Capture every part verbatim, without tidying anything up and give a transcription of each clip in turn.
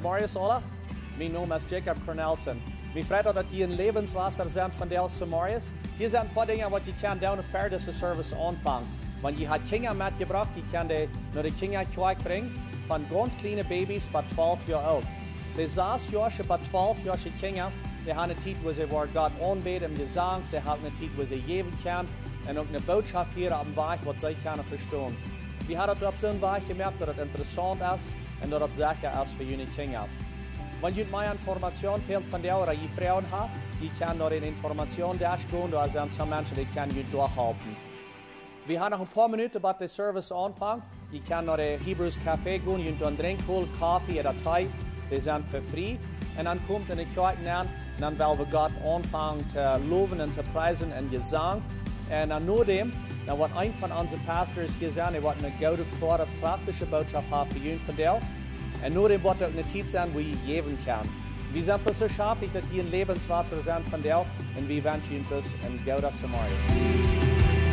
Morjes aula, mien Nomen es Jacob Cornelsen. Mie freit daut, daut jie en Läwenswota sent vondoag zemorjes. Hia sent een poa Dinja waut jie kjennen doonen ver dise Service aunfangen. Wan jie haben Kjinja metjebrocht, jie kjennen dee no de Kjinjakjoakj brinjen, von gaunz kjliene Babys bat twalf Joa oolt. De sas Joasche bat twalf Joasche Kjinja, dee haben eene Tiet, wua see woaren Gott aunbäden em Jesank, see haben eene Tiet, wua see jäwen kjennen, un uk eene Bootschoft hieren opp een Wajch, waut see kjennen vestonen. Wie haben daut opp soon Wajch jemoakt, daut daut interessaunt es un daut daut secha es fa june Kjinja. Wan junt mea Information fält vondoag ooda jie Froagen haben, jie kjennen no dän Informationsdesk gonen, doa sent soone Menschen, dee kjennen junt doa halpen. Wie haben noch een poa Minuten, bat de Service aunfangt. Jie kjennen no de Hebrews Café gonen, junt doa een Drinkj holen, Koffe ooda Tee, dee sent fa frie. Un dan komt en de Kjoakj nenn, un dan well wie Gott aunfangen to lowen un to priesen en Jesank. Un dan nodäm, dan woat een von onse Pastors hia sennen, dee woat eene goode, kloare, praktische Bootschoft haben fa junt vondoag. Un nodäm woat uk eene Tiet sennen, wua jie jäwen kjennen. Wie sent bloos soo schaftich, daut jie en Läwenswota sent vondoag, un wie wenschen junt bloos een gooden Zemorjes.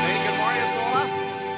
Hey, good morning, Sola.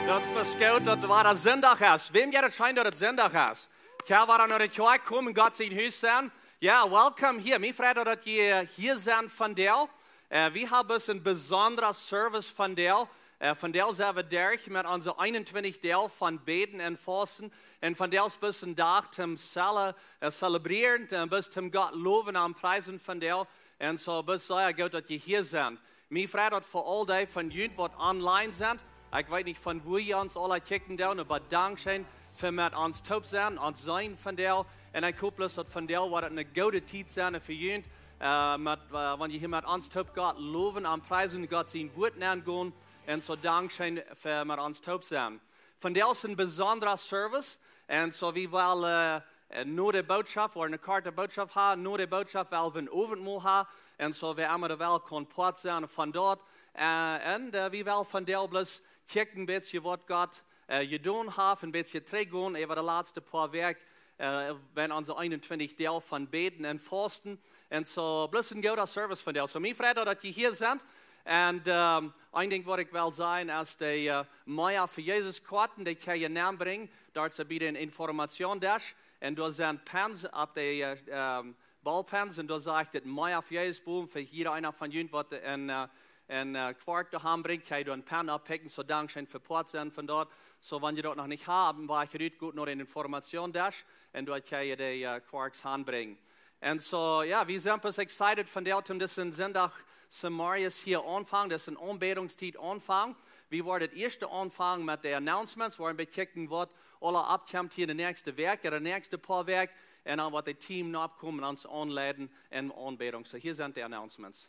Daut es best goot, daut wada Sindach es. Wäm jeit et scheen, daut et Sindach es? Tja, wada no de Kjoakj komen, Gott sien Hus sennen. Jo, welcome hia. Mie freit daut jie hia sent vondoag. Äh, wie haben een besondra Service vondoag. Äh, vondoag sent wie derch met onse eenuntwintich Doag von Bäden un Fausten. Un vondoag es een Dach toom cele-, äh, celebrieren, äh, bloos toom Gott lowen un priesen vondoag. Un soo, bloos sea goot, daut jie hia sent. Mie freit daut fa aul dee von junt, waut online sent. Ekj weet nich, von wua jie ons aula kjikjen doonen, oba dankscheen fa met ons toop sennen, ons seenen vondoag. Un ekj hop bloos, daut vondoag woat et eene goode Tiet sennen fa junt, äh, met, äh, wan jie hia met ons toop Gott lowen un priesen, Gott sien Wuat nenngonen. Un soo dankscheen fa met ons toop sennen. Vondoag es een besondra Service. Un soo wie wellen, äh, äh, no de Bootschoft, ooda eene korte Bootschoft haben, no de Bootschoft well wie een Owentmol haben. Un soo wäa emma doa well, kaun Poat sennen von doa. Äh, un, äh, wie wellen vondoag bloos kjikjen een bät, waut Gott, äh, jedonen haft, een bät trigjgonen äwa de latste poa Wäakj, äh, wäarent onse eenuntwintich Doag von Bäden un Fausten. Un soo, bloos een gooda Service vondoag. Soo, mie freit daut, daut jie hia sent. Un, ähm, een Dinkj, waut ekj well sajen, es de, äh, Mea fa Jesus Koaten, dee kjenn jie nenbrinjen. Doa es bie dän Informationsdesk. Un doa sent Pens opp de, äh, ähm, Ballpens. Un doa sajcht et Mea fa Jesus bowen, fa jieda eena von junt, waut een, äh, een, äh, Koat doa han brinjt, kjenn jie doa een Pen oppikjen. Soo, dankscheen fa Poat sennen von doa. Soo, wan jie daut noch nich haben, woa jie rut goot no dän Informationsdesk. Un doa kjenn jie de, äh, Koats han brinjen. Un soo, jo, wie sent bloos excited vondoag, om disen Sindach zemorjes hia aunfangen, dise Aunbädungstiet aunfangen. Wie woaren daut ieeschte aunfangen met de Announcements, woaren wie kjikjen, waut aula oppkjemt hia de näakjste Wäakj, de näakjste poa Wäakj, un dan woat daut Team nokomen, ons aunleiden en Aunbädunk. Soo, hia sent de Announcements.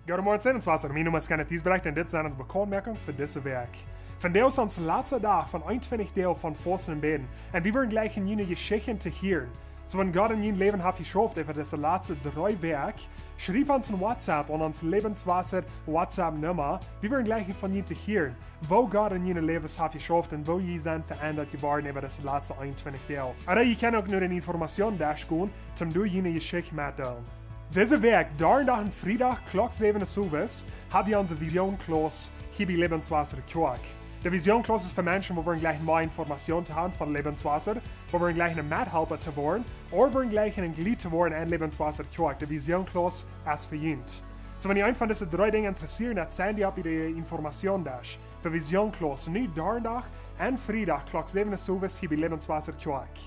Goodemorjen, Seelenswasser. Mien Nomen es Kenneth Diesbrecht un dit sent onse Bekauntmoakjungen fa dise Wäakj. Vondoag es ons latsta Dach von eenuntwintich Doag von Fausten un Bäden. Un wie woaren jlikj eene Jeschicht to hieren. Soo, wan Gott en jun Läwen haft jeschauft äwa dise latste dree Wäakj, schriew ons een WhatsApp aun onse Lebenswasser WhatsApp Numma. Wie woaren jlikj von junt to hieren, woo Gott en june Läwes haft jeschauft un woo jie sent veendat jeworden äwa dise latste eenuntwintich Doag. Ooda jie kjennen uk no dän Informationsdesk gonen, om doa june Jeschicht mettodeelen. Dise Wäakj, Donnadach un Friedach, Klock säwen Uasows, hab wie onse Visionsclass hia bie Lebenswasser Kjoakj. De Visionsclass es fa Menschen, woo wie jleichen mea Information to haben von Lebenswasser, woo wie jleichen een Methalpa to woaren, ooda woo wie jleichen een Jleet to woaren aun Lebenswasser Kjoakj. De Visionsclass es fa junt. Soo, wan junt eent von dise dree Dinja interessieren, dan sent dee opp de Informationsdesk. Fa Visionsclass, nu Donnadach un Friedach, Klock säwen Uasows hia bie Lebenswasser Kjoakj.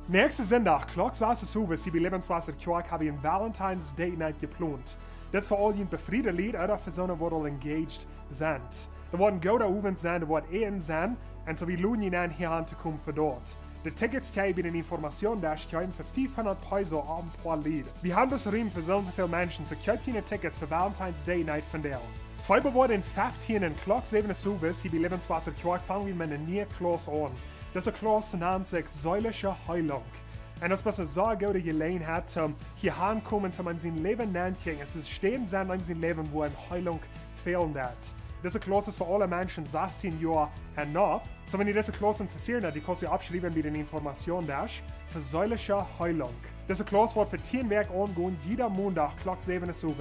Näakjsten Sindach, Klock sas Uasows hia bie Lebenswasser Kjoakj, hab wie een Valentine's Date Night jeplont. Dit es fa aul june befriede Lied ooda fa soone, woo aul engaged sent. Daut woat een gooda Owent sennen, daut woat Äten sennen, un soo wie loden junt en, hia auntokomen fa daut. De Tickets kjenn jie bie dän Informationsdesk kjeepen fa fiefhundat Peso opp een poa Lied. Wie haben bloos Rum fa soo un soo väl Menschen, soo kjeep june Tickets fa Valentine's Date Night vondoag. Februar dän feftienden, Klock säwen Uasows hia bie Lebenswasser Kjoakj, fang wie met eene niee Class aun. Dise Class nant sikj Seelische Heilung. Un daut es eene sea goode Jeläajenheit, om hia auntokomen, om aun sien Läwen nokjikjen. Et es Städen sennen en sien Läwen, wua eene Heilung fälen deit. Dise Class es fa aule Menschen sastieen Joa un nopp. Soo, wan junt dise Class interessieren deit, dee kaust du oppschriewen bie dän Informationsdesk fa Seelische Heilung. Dise Class woat fa tieen Wäakj aungonen, jieda Mondach, Klock säwen Uasows.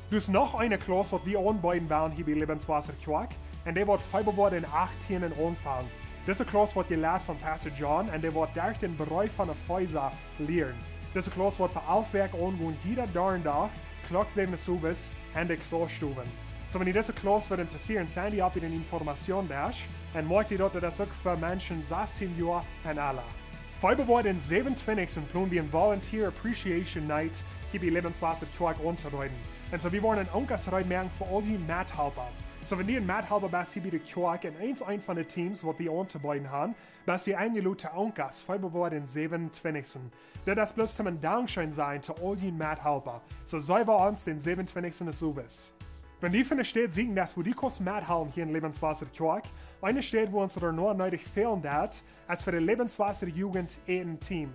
Daut es noch eene Class, waut wie aunbeeden woaren hia bie Lebenswasser Kjoakj, un dee woat Februar dän achttienden aunfangen. Dise Class woat jeleit von Pastor John, un dee woat derch dän Breef von Efeesa lieren. Dise Class woat fa alf Wäakj aungonen, jieda Donnadach, Klock säwen Uasows, en de Kloastowen. Soo, wan junt dise Class wudd interessieren, sent dee opp dän Informationsdesk, un moakjt junt daut, daut es uk fa Menschen sastieen Joa un ella. Februar dän säwentwintichsten plon wie eene Volunteer Appreciation Night hia bie Lebenswasser Kjoakj auntobeeden. Un soo, wie woaren een Onkas reed moaken fa aul june Methalpa. Soo, wan du een Methalpa best hia bie de Kjoakj un eent, eent von de Teams, waut wie auntobeeden haben, best du enjeloden to Onkas, Februar dän säwentwintichsten. Dit es bloos om een Dankscheen sennen to aul june Methalpa. Soo, see wie ons dän säwentwintichsten Uasows. Wan du fa eene Städ sieekjen deist, wua du kaust methalpen hia en Lebenswasser Kjoakj, eene Städ, wua ons doa noch needich fälen deit, es fa de Lebenswasser Jugend Äten Team.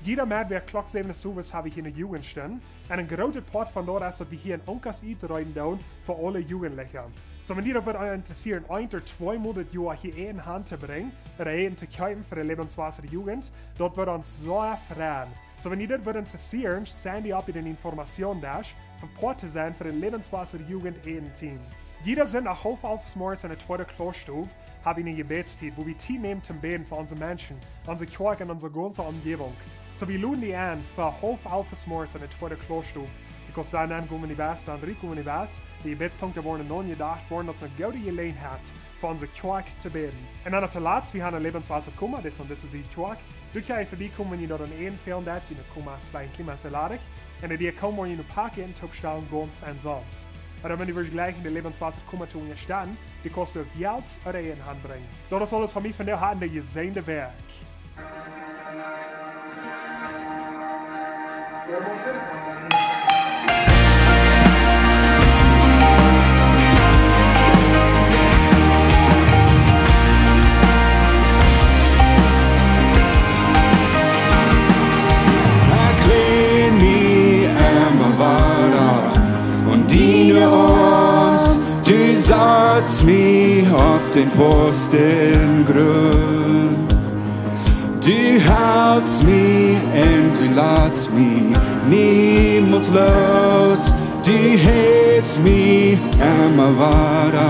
Jieda Moonat, Klock säwen Uasows, hab wie hia eene Jugendstund. Un een grootet Poat von daut es, daut wie hia en Onkas utreeden doonen fa aule Jugendliche. Soo, wan die daut wudd interessieren, eent ooda twee Mol daut Joa hia Äten han to brinjen, ooda Äten to kjeepen fa de Lebenswasser Jugend, daut wudd ons sea freien. Soo, wan die daut wudd interessieren, sent dee opp dän Informationsdesk, fa Poat to sennen fa de Lebenswasser Jugend Äten Team. Jieda Sindach haulf alf zemorjes en de tweede Kloastow hab wie eene Jebädstiet, wua wie Tiet nämen toom bäden fa onse Menschen, onse Kjoakj un onse gaunze Omjäwunk. Soo, wie loden die en fa haulf alf zemorjes en de tweede Kloastow. Ekj wudd sajen, dan gonen wie no buten, dan rut gonen wie no buten. De Jebädspunkten woaren aunjedocht, woaren ons eene goode Jeläajenheit fa onse Kjoakj to bäden. Un dan toom latst, wie haben een Lebenswasser Koma, daut es aun dise Sied Kjoakj. Doa kjenn jie verbie komen, wan jie doa een Äten fälen deit, june Koma es bie een Kjlien bät ladich. Un dee komen, woaren june Pack Äten toopstalen, gaunz omsonst. Un dan, wan jie jleichen de Lebenswasser Koma to unjastetten, dee kosten uk Jelt ooda Äten hanbrinjen. Daut es aules von mie vondoag, habt eene jesäajende Wäakj. Ekj län mie emma wada aun diene Oarms, du satst mie opp dän fasten Grunt. Du helpst mie un du latst mie niemols loos. Du heefst mie emma wada.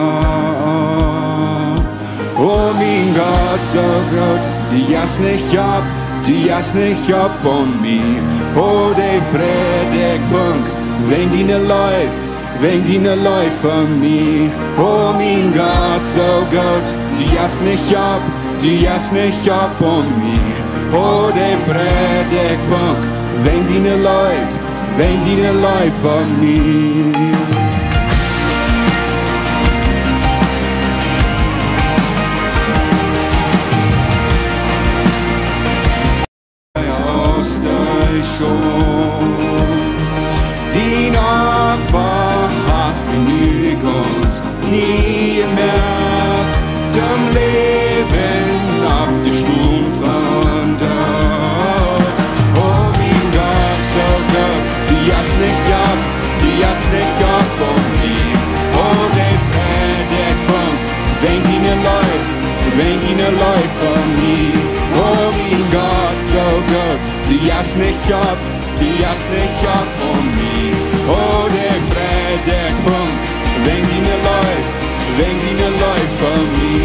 O mien Gott, soo goot, du jeist nich opp, du jeist nich opp aun mie. O, dee Fräd, dee ekj funk, wäajen diene Leew, wäajen diene Leew fa mie. O mien Gott, soo goot, du jeist nich opp, du jeist nich opp aun mie. O, dee Fräd, dee ekj funk, wäajen diene Leew, wäajen diene Leew fa mie. Aus de Schop, dien Opfa haft Fa mie. O mien Gott, soo goot, du jeist nich opp, du jeist nich opp von mie. O, de Fräd, de Funk, wäajen diene Leew, wäajen diene Leew fa mie.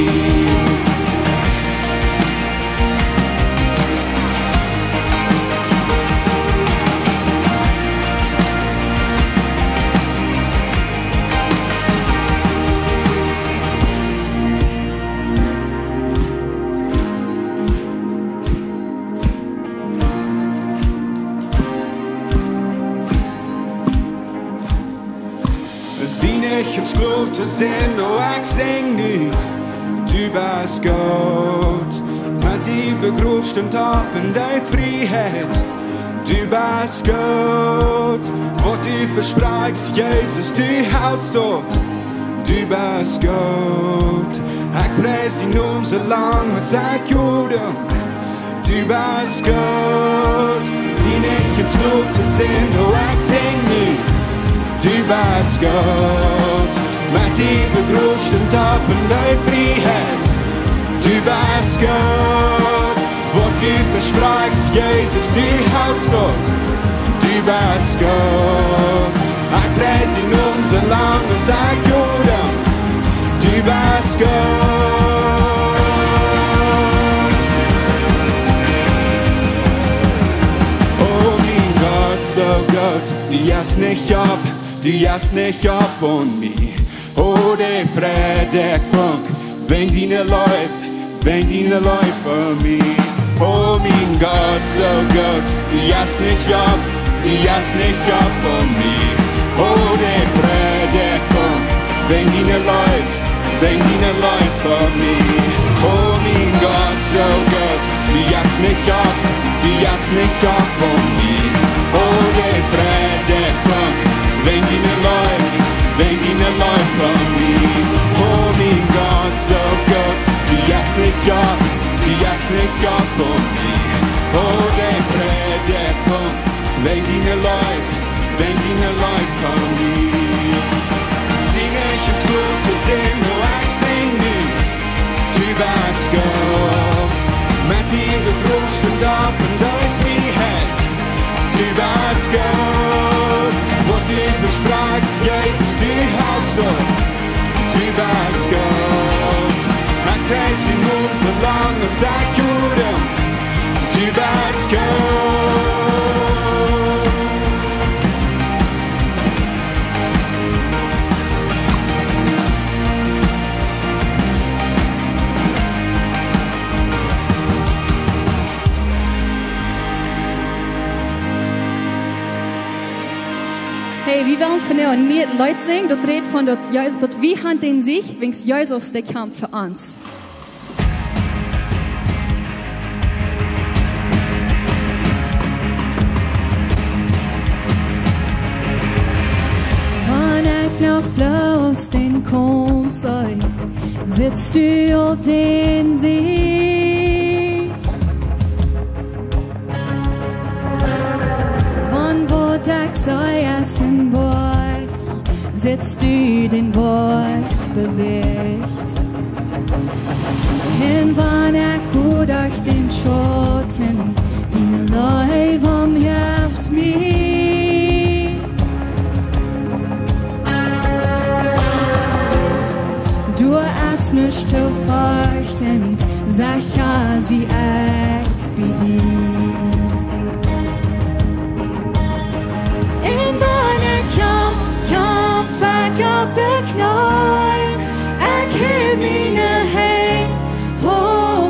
Sie nich een Sklow to sennen, o, ekj sinj nu, du best goot. Met die begroft em Topp en de Frieheit, du best goot. Waut du vesprakjst, Jesus, du helst daut, du best goot. Ekj pries dien Nomen soo lang aus ekj adem. Du best goot, sie nich een Sklow to sennen, o, ekj sinj nu, du best goot. Met die begroft em Topp en de Frieheit, du best goot. Waut du vesprakjst, Jesus, du helst daut, du best goot. Ekj pries dien Nomen soo lang aus ekj adem, du best goot. O mien Gott, soo goot, du jeist nich opp, du jeist nich opp von mie. O, de Fräd, de Funk, wäajen diene Leew, wäajen diene Leew fa mie. O mien Gott, soo goot, du jeist nich opp, du jeist nich opp von mie. O, de Fräd, de Funk, wäajen diene Leew, wäajen diene Leew fa mie. O mien Gott, soo goot, du jeist nich opp, du jeist nich opp von mie. O, de Fräd, de Funk, wäajen diene Leew, wäajen diene Leew fa mie. O mien Gott, soo goot, du jeist nich opp, du jeist nich opp von mie. O, de Fräd, de Funk, wäajen diene Leew, wäajen diene Leew fa mie. Sie nich een Sklow to sennen, o, ekj sinj nu, du best goot. Met die begroft em Topp en de Frieheit, du best goot. Waut du vesprakjst, Jesus, du helst daut, du best goot. Ekj pries dien Nomen soo lang aus ekj adem, du best goot. Hey, wie wellen vondoag een nieet Leet sinjen, daut rät von daut, Je-, daut wie han dän Sieg, wiels Jesus, dee kjamft fa ons. Wan ekj noch bloos dän Kaumf see, sitst du aul dän Sieg. Wan waut ekj see es een Boajch, sitst du dän Boajch bewäacht. Un wan ekj go derch dän Schauten, diene Leew omjeft mie. Doa es nuscht to ferchten, secha sie ekj bie die. Un wan ekj kjamf, kjamf ekj opp de Kjneeen, ekj häw miene Henj, o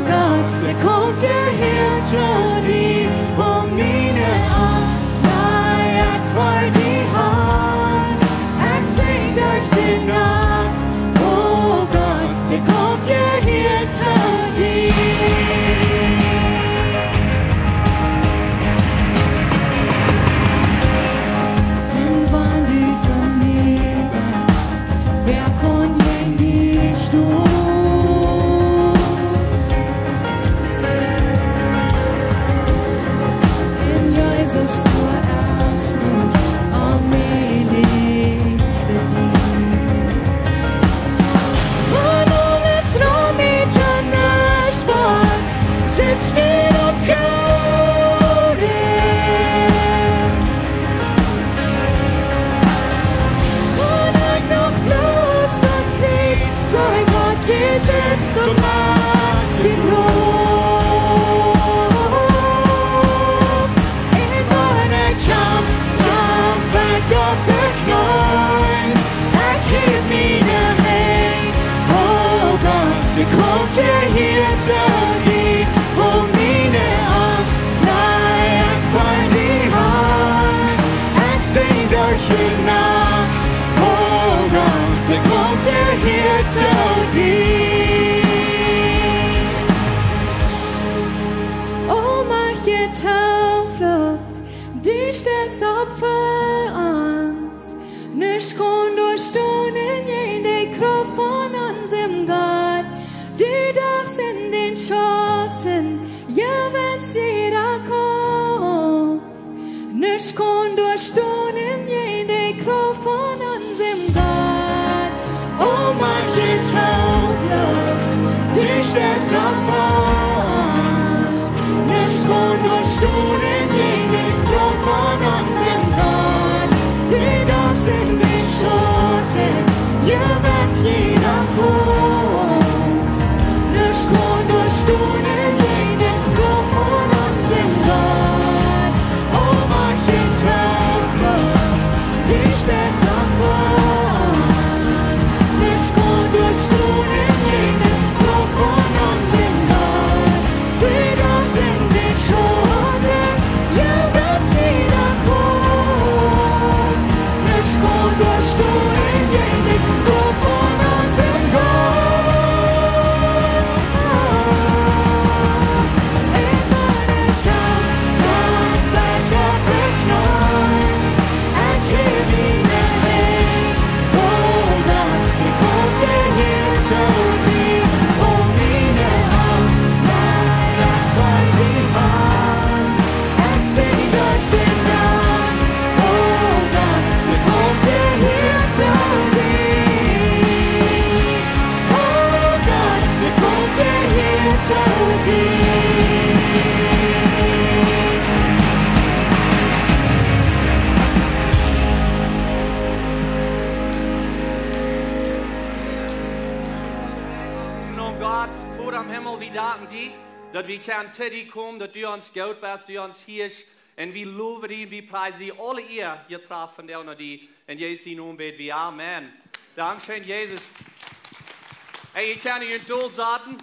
Gott, de Kaumf jehieet die, o miene Angst, laj ekj ver die han. Ekj sinj derch de Nacht, o Gott, de Kaumf jehieet die. Daut es Opfa ons. Nuscht kaun doa stonen jäajen de Krauft von onsem Gott. Du dachst en dän Schauten, jo, wan jie doa komen. Nuscht kaun doa stonen jäajen de Krauft von onsem Gott. O Macht un Toflucht, du best Opfa ons. Nuscht kaun doa stonen jäajen de Krauft von onsem Gott. Du dachst en dän Schauten, jo, wan jie doa komen. Nuscht kaun doa stonen jäajen de Krauft von onsem Gott. O Macht un Toflucht, du best Opfa ons. Nuscht kaun doa stonen jäajen de Krauft von onsem Gott. Du dachst en dän Schauten, jo, wan jie doa komen. Nuscht kaun doa stonen jäajen de Krauft von onsem Gott. Noom Gott, Voda em Himmel, wie danken die, daut wie kjennen to die komen, daut du ons Gott best, du ons hieescht. Un wie lowen die, wie priesen die, aule Ea, jie trafen die aun die. En Jesus sienen Nomen bäd wie, amen. Dankscheen, Jesus. Hey, jie kjennen junt dol saten.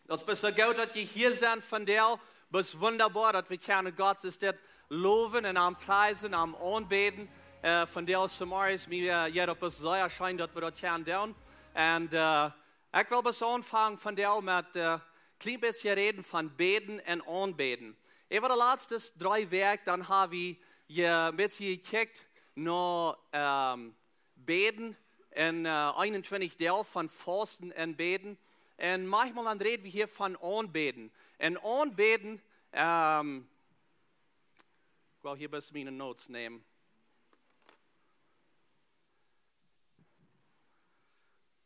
Daut es soo goot, daut jie hia sent vondoag. Daut es wundaboa, daut wie kjennen Gott es dit lowen un am priesen, am aunbäden. Äh, vondoag zemorjes, wie, äh, jie, daut es sea scheen, daut wie daut kjennen doonen. Un, äh, ekj well bloos aunfangen vondoag met, äh, kjlien bät räden von bäden un aunbäden. Äwa de latste dree Wäakj, dan ha wie je een bät jekjikjt no, ähm, bäden un, äh, eenuntwintich Doag von fausten un bäden. Un maunchmol dan räd wie hia von aunbäden. Un aunbäden, ähm, ekj well hia bloos miene Notes nämen.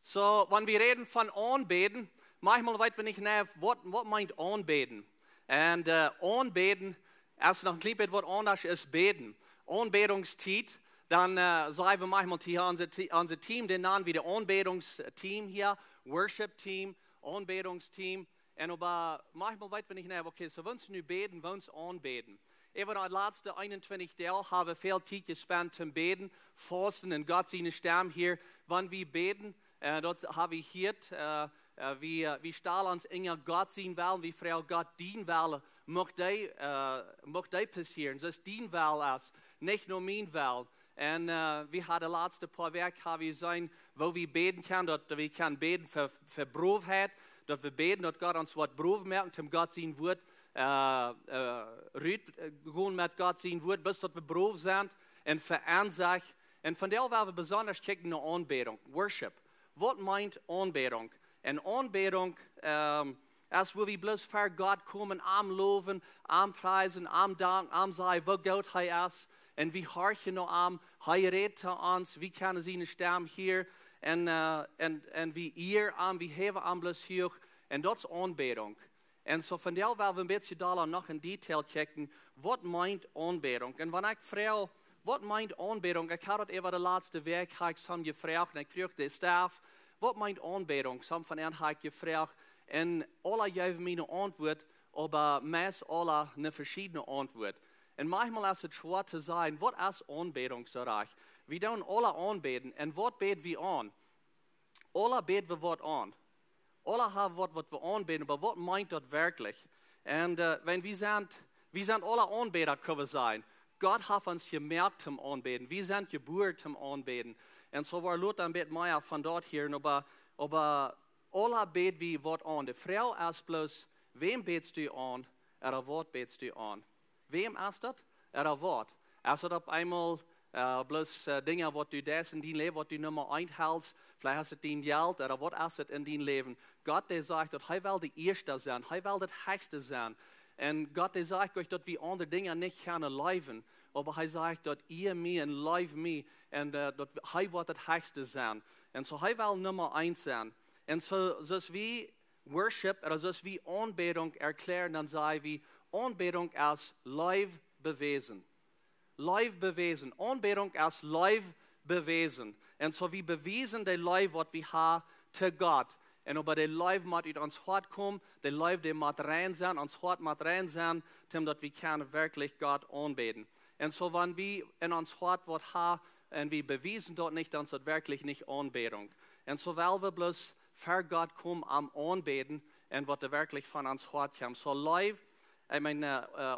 Soo, wan wie räden von aunbäden, maunchmol weet wie nich, nä, waut, waut meent aunbäden? Un, äh, aunbäden es noch een kjlien bät waut aundasch aus bäden. Aunbädungstiet, dan, äh, saj wie maunchmol hia onse Te-, onse Team, dän nanen wie daut Aunbädungsteam hia, Worship Team, Aunbädungsteam. Un oba maunchmol weet wie nich, nä, okay, soo wan wie nu bäden, wan wie aunbäden. Äwa de latste eenuntwintich Doag ha wie väl Tiet jespent toom bäden, fausten un Gott siene Stemm hieren. Wan wie bäden, äh, daut ha wie hia, äh, äh, wie, äh, wie stalen ons unja Gott sienen Wellen, wie froagen Gott, dien Wellen, mucht dee, äh, mucht dee passieren, soo aus dien Wellen es, nich no mien Wellen. Un, äh, wie hauden de latste poa Wäakj, ha wie jeseenen, woo wie bäden kjennen, daut wie kjennen bäden fa, fa Broheit, daut wie bäden, daut Gott ons woat brow moaken, toom Gott sien Wuat, äh, äh, rut, äh, gonen met Gott sien Wuat, bat daut wie brow sent un fa Eensecht. Un vondoag well wie besonda kjikjen no Aunbädunk, Worship. Waut meent Aunbädunk? Un Aunbädunk, ähm, es wua wie bloos ver Gott komen, am lowen, am priesen, am danken, am sajen, woo goot hee es. Un wie horchen no am, hee rät to ons, wie kjennen siene Stemm hieren. Un, äh, un, un wie ieren am, wie häwen am bloos huach. Un daut es Aunbädunk. Un soo vondoag well wie een bät dolla noch en Detail kjikjen, waut meent Aunbädunk? Un wan ekj froag, waut meent Aunbädunk? Ekj ha daut äwa de latste Wäakj, ha ekj some jefroagt, un ekj fruach de Staff, waut meent Aunbädunk? Some von an ha ekj jefroagt, un aula jeewen mie ne Auntwuat, oba meist aula ne veschiedne Auntwuat. Un maunchmol es et schwoa to sajen, waut es Aunbädunk soo rajcht? Wie doonen aula aunbäden, un waut bäd wie aun? Aula bäd wie waut aun. Aula ha waut, waut wie aunbäden, oba waut meent daut werkjlich? Un, äh, wan wie sent, wie sent aula Aunbäda, kjenn wie sajen. Gott haft ons jemoakt toom aunbäden. Wie sent jebuaren toom aunbäden. Un soo woa wie lota een bät mea von daut hieren, oba, oba aula bäd wie waut aun. De Froag es bloos, wäm bätst du aun, ooda waut bätst du aun? Wäm es daut? Ooda waut? Es daut opp eemol bloos Dinja, waut du deist en dien Läwen, waut du Numma eent helst? Veleicht es daut dien Jelt ooda waut es daut en dien Läwen? Gott, dee sajcht, daut hee well de Ieeschta sennen, hee well daut Hechsta sennen. Un Gott, dee sajcht nich, daut wie aundre Dinja nich kjennen leewen, oba hee sajcht, daut ea mie un leew mie, un daut hee woat daut Hechsta sennen. Un soo hee well Numma eent sennen. Un soo aus wie Worship, ooda soo aus wie Aunbädunk erkjlären, dan saj wie, Aunbädunk es Leew bewäsen. Leew bewäsen. Aunbädunk es Leew bewäsen. Un soo wie bewiesen de Leew, waut wie haben to Gott. Un oba de Leew mott ut ons Hoat komen, de Leew, dee mott rein sennen, ons Hoat mott rein sennen, toom daut wie kjennen werkjlich Gott aunbäden. Un soo wan wie en ons Hoat waut haben un wie bewiesen daut nich, dan es daut werkjlich nich Aunbädunk. Un soo well wie bloos ver Gott komen, am aunbäden, un waut doa werkjlich von ons Hoat kjemt. Soo Leew, ekj meen,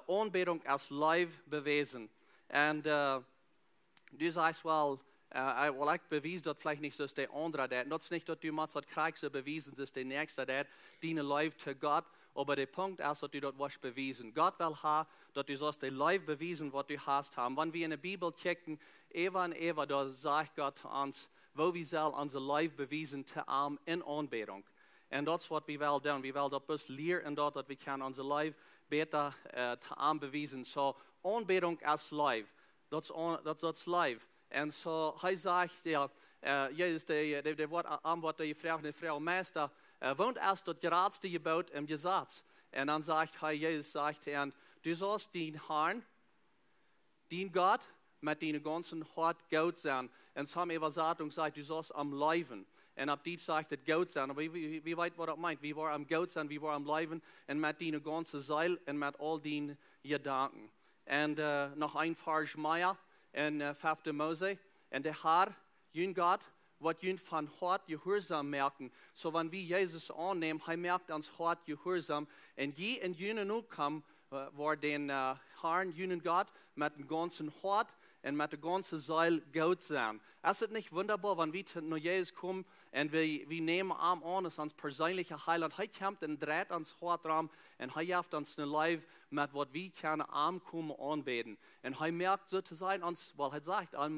Aunbädunk es Leew bewäsen. Un du sajchst, well, well, ekj bewies daut veleicht nich soo aus de aundra deit. Un daut es nich daut du motst daut krakjt soo bewiesen soo aus de Näakjsta deit, diene Leew to Gott. Oba de Punkt es, daut du daut woascht bewiesen. Gott well haben, daut du sust de Leew bewiesen, waut du hast, haben. Wan wie en de Bibel kjikjen, äwa un äwa, doa sajcht Gott to ons, woo wie sellen onse Leew bewiesen to am en Aunbädunk. Un daut es waut wie well doonen. Wie well daut bloos lieren, daut, daut wie kjennen onse Leew bäta to am bewiesen. Soo, Aunbädunk es Leew. Daut es Leew. Un soo hee sajcht, jo, Jesus, dee, dee woat, am woat jefroacht, dee froagt: Meista, woont es daut jratste Jeboot em Jesaz? Un dan sajcht hee, Jesus sajcht to am: Du sust dien Harn, dien Gott, met dien gaunzet Hoat goot sennen. Un sommje Äwasatunk sajcht, du sust am leewen. Un opp Dietsch sajcht daut goot sennen. Oba wie weeten, waut daut meent. Wie woaren am goot sennen, wie woaren am leewen. Un met diene gaunze Seel un met aul diene Jedanken. Un noch een Varsch mea en fefte Mose: Un de Har, jun Gott, woat junt von Hoat jehuarsom moaken. Soo wan wie Jesus aunnämen, hee moakt ons Hoat jehuarsom. Un jie un june Nokomen woaren dän Harn, junen Gott, met dän gaunzen Hoat un met de gaunze Seel goot sennen. Es daut nich wundaboa, wan wie no Jesus komen un wie nämen am aun aus ons perseenlicha Heilaunt? Hee kjemt un dreit ons Hoat rom un hee jeft ons ne Leew, met waut wie kjennen am komen aunbäden. Un hee moakt, soo to sajen, ons, well, hee sajcht, hee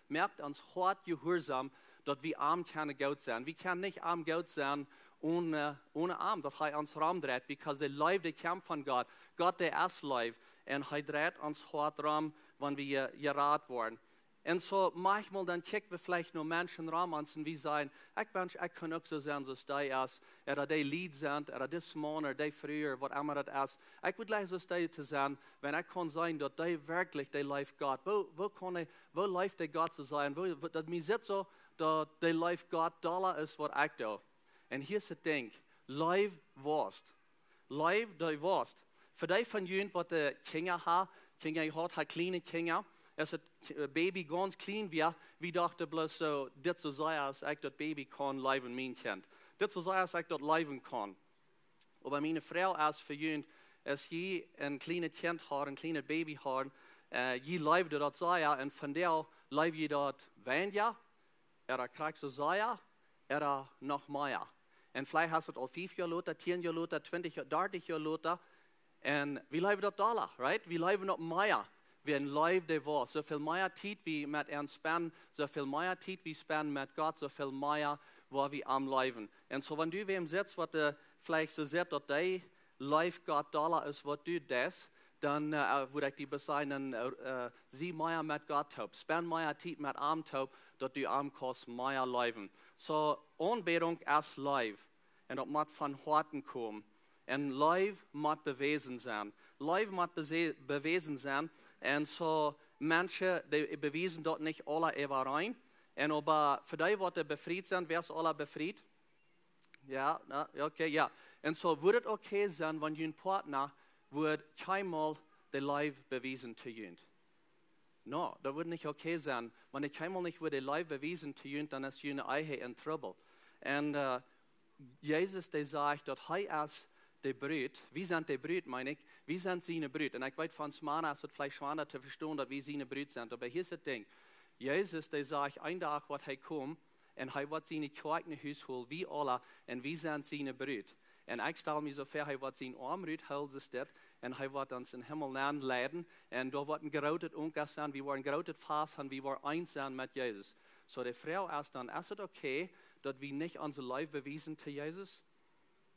moakt ons Hoat jehuarsom, daut wie am kjennen goot sennen. Wie kjennen nich am goot sennen one am, daut hee ons romdreit, because de Leew, dee kjemt von Gott. Gott, dee es Leew. Un hee dreit ons Hoat rom, wan wie jerat woaren. Un soo, maunchmol dan kjikj wie veleicht no Menschen rom ons un wie sajen: Ekj wensch, ekj kunn uk soo sennen soo aus dee es, ooda dee Lied sent, ooda dis Maun, ooda dee Fru, ooda waut emma daut es. Ekj wudd jlikj soo aus dee to sennen, wan ekj kunn seenen, daut dee werkjlich, dee leeft Gott. Woo, woo kunn ekj, woo leeft dee Gott soo sennen? Woo, daut mie sitt soo, daut dee leeft Gott dolla aus waut ekj doo. Un hia es daut Dinkj: Leew waust. Leew, dee waust. Fa dee von junt, waut de Kjinja haben, Kjinja jehaut haben, kjliene Kjinja, aus daut Baby gaunz kjlien wia, wie dochten bloos soo: Dit soo sea aus ekj daut Baby kaun leewen, mien Kjint. Dit soo sea aus ekj daut leewen kaun. Oba miene Froag es fa junt, aus jie een kjlienet Kjint haben, een kjlienet Baby haben, jie leewden daut sea, un vondoag leew jie daut weinja, ooda krakjt soo sea, ooda noch mea? Un veleicht es daut aul fief Joa lota, tieen Joa lota, twintich Joa, dartich Joa lota. Un wie leewen daut dolla, right? Wie leewen daut mea. Wie leewen daut waust. Soo väl mea Tiet wie met an spenden, soo väl mea Tiet wie spenden met Gott, soo väl mea woa wie am leewen. Un soo wan du wäm sittst, waut veleicht soo sitt, daut dee leeft Gott dolla aus waut du deist, dan wudd ekj die beseenen: Sie mea met Gott toop, spend mea Tiet met am toop, daut du am kaust mea leewen. Soo, Aunbädunk es Leew. Un daut mott von Hoaten komen. Un Leew mott bewäsen sennen. Leew mott bewäsen sennen. Un soo, Menschen, dee bewiesen daut nich aula äwareen. Un oba fa dee, waut befriet sent, wäa es aula befriet? Jo, okay, jo. Un soo, wudd daut okay sennen, wan jun Partner wudd kjeenmol de Leew bewiesen to junt? No, daut wudd nich okay sennen. Wan dee kjeenmol nich wudd de Leew bewiesen to junt, dan es june Ehe en Trubbel. Un Jesus, dee sajcht, daut hee es de Brut. Wie sent de Brut, meen ekj. Wie sent siene Brut. Un ekj weet, von Smana es daut veleicht schwanda to vestonen, daut wie siene Brut sent. Oba hia es daut Dinkj. Jesus, dee sajcht, een Dach woat hee komen, un hee woat siene Kjoakj no Hus holen, wie aula, un wie sent siene Brut. Un ekj stal mie soo väa, hee woat sienen Oarm ruthoolen, soo aus dit, un hee woat ons em Himmel nenleiden. Un doa woat een grootet Onkel sennen, wie woaren een grootet Fast haben, wie woaren eent sennen met Jesus. Soo, de Froag es dan, es daut okay, daut wie nich onse Leew bewiesen to Jesus?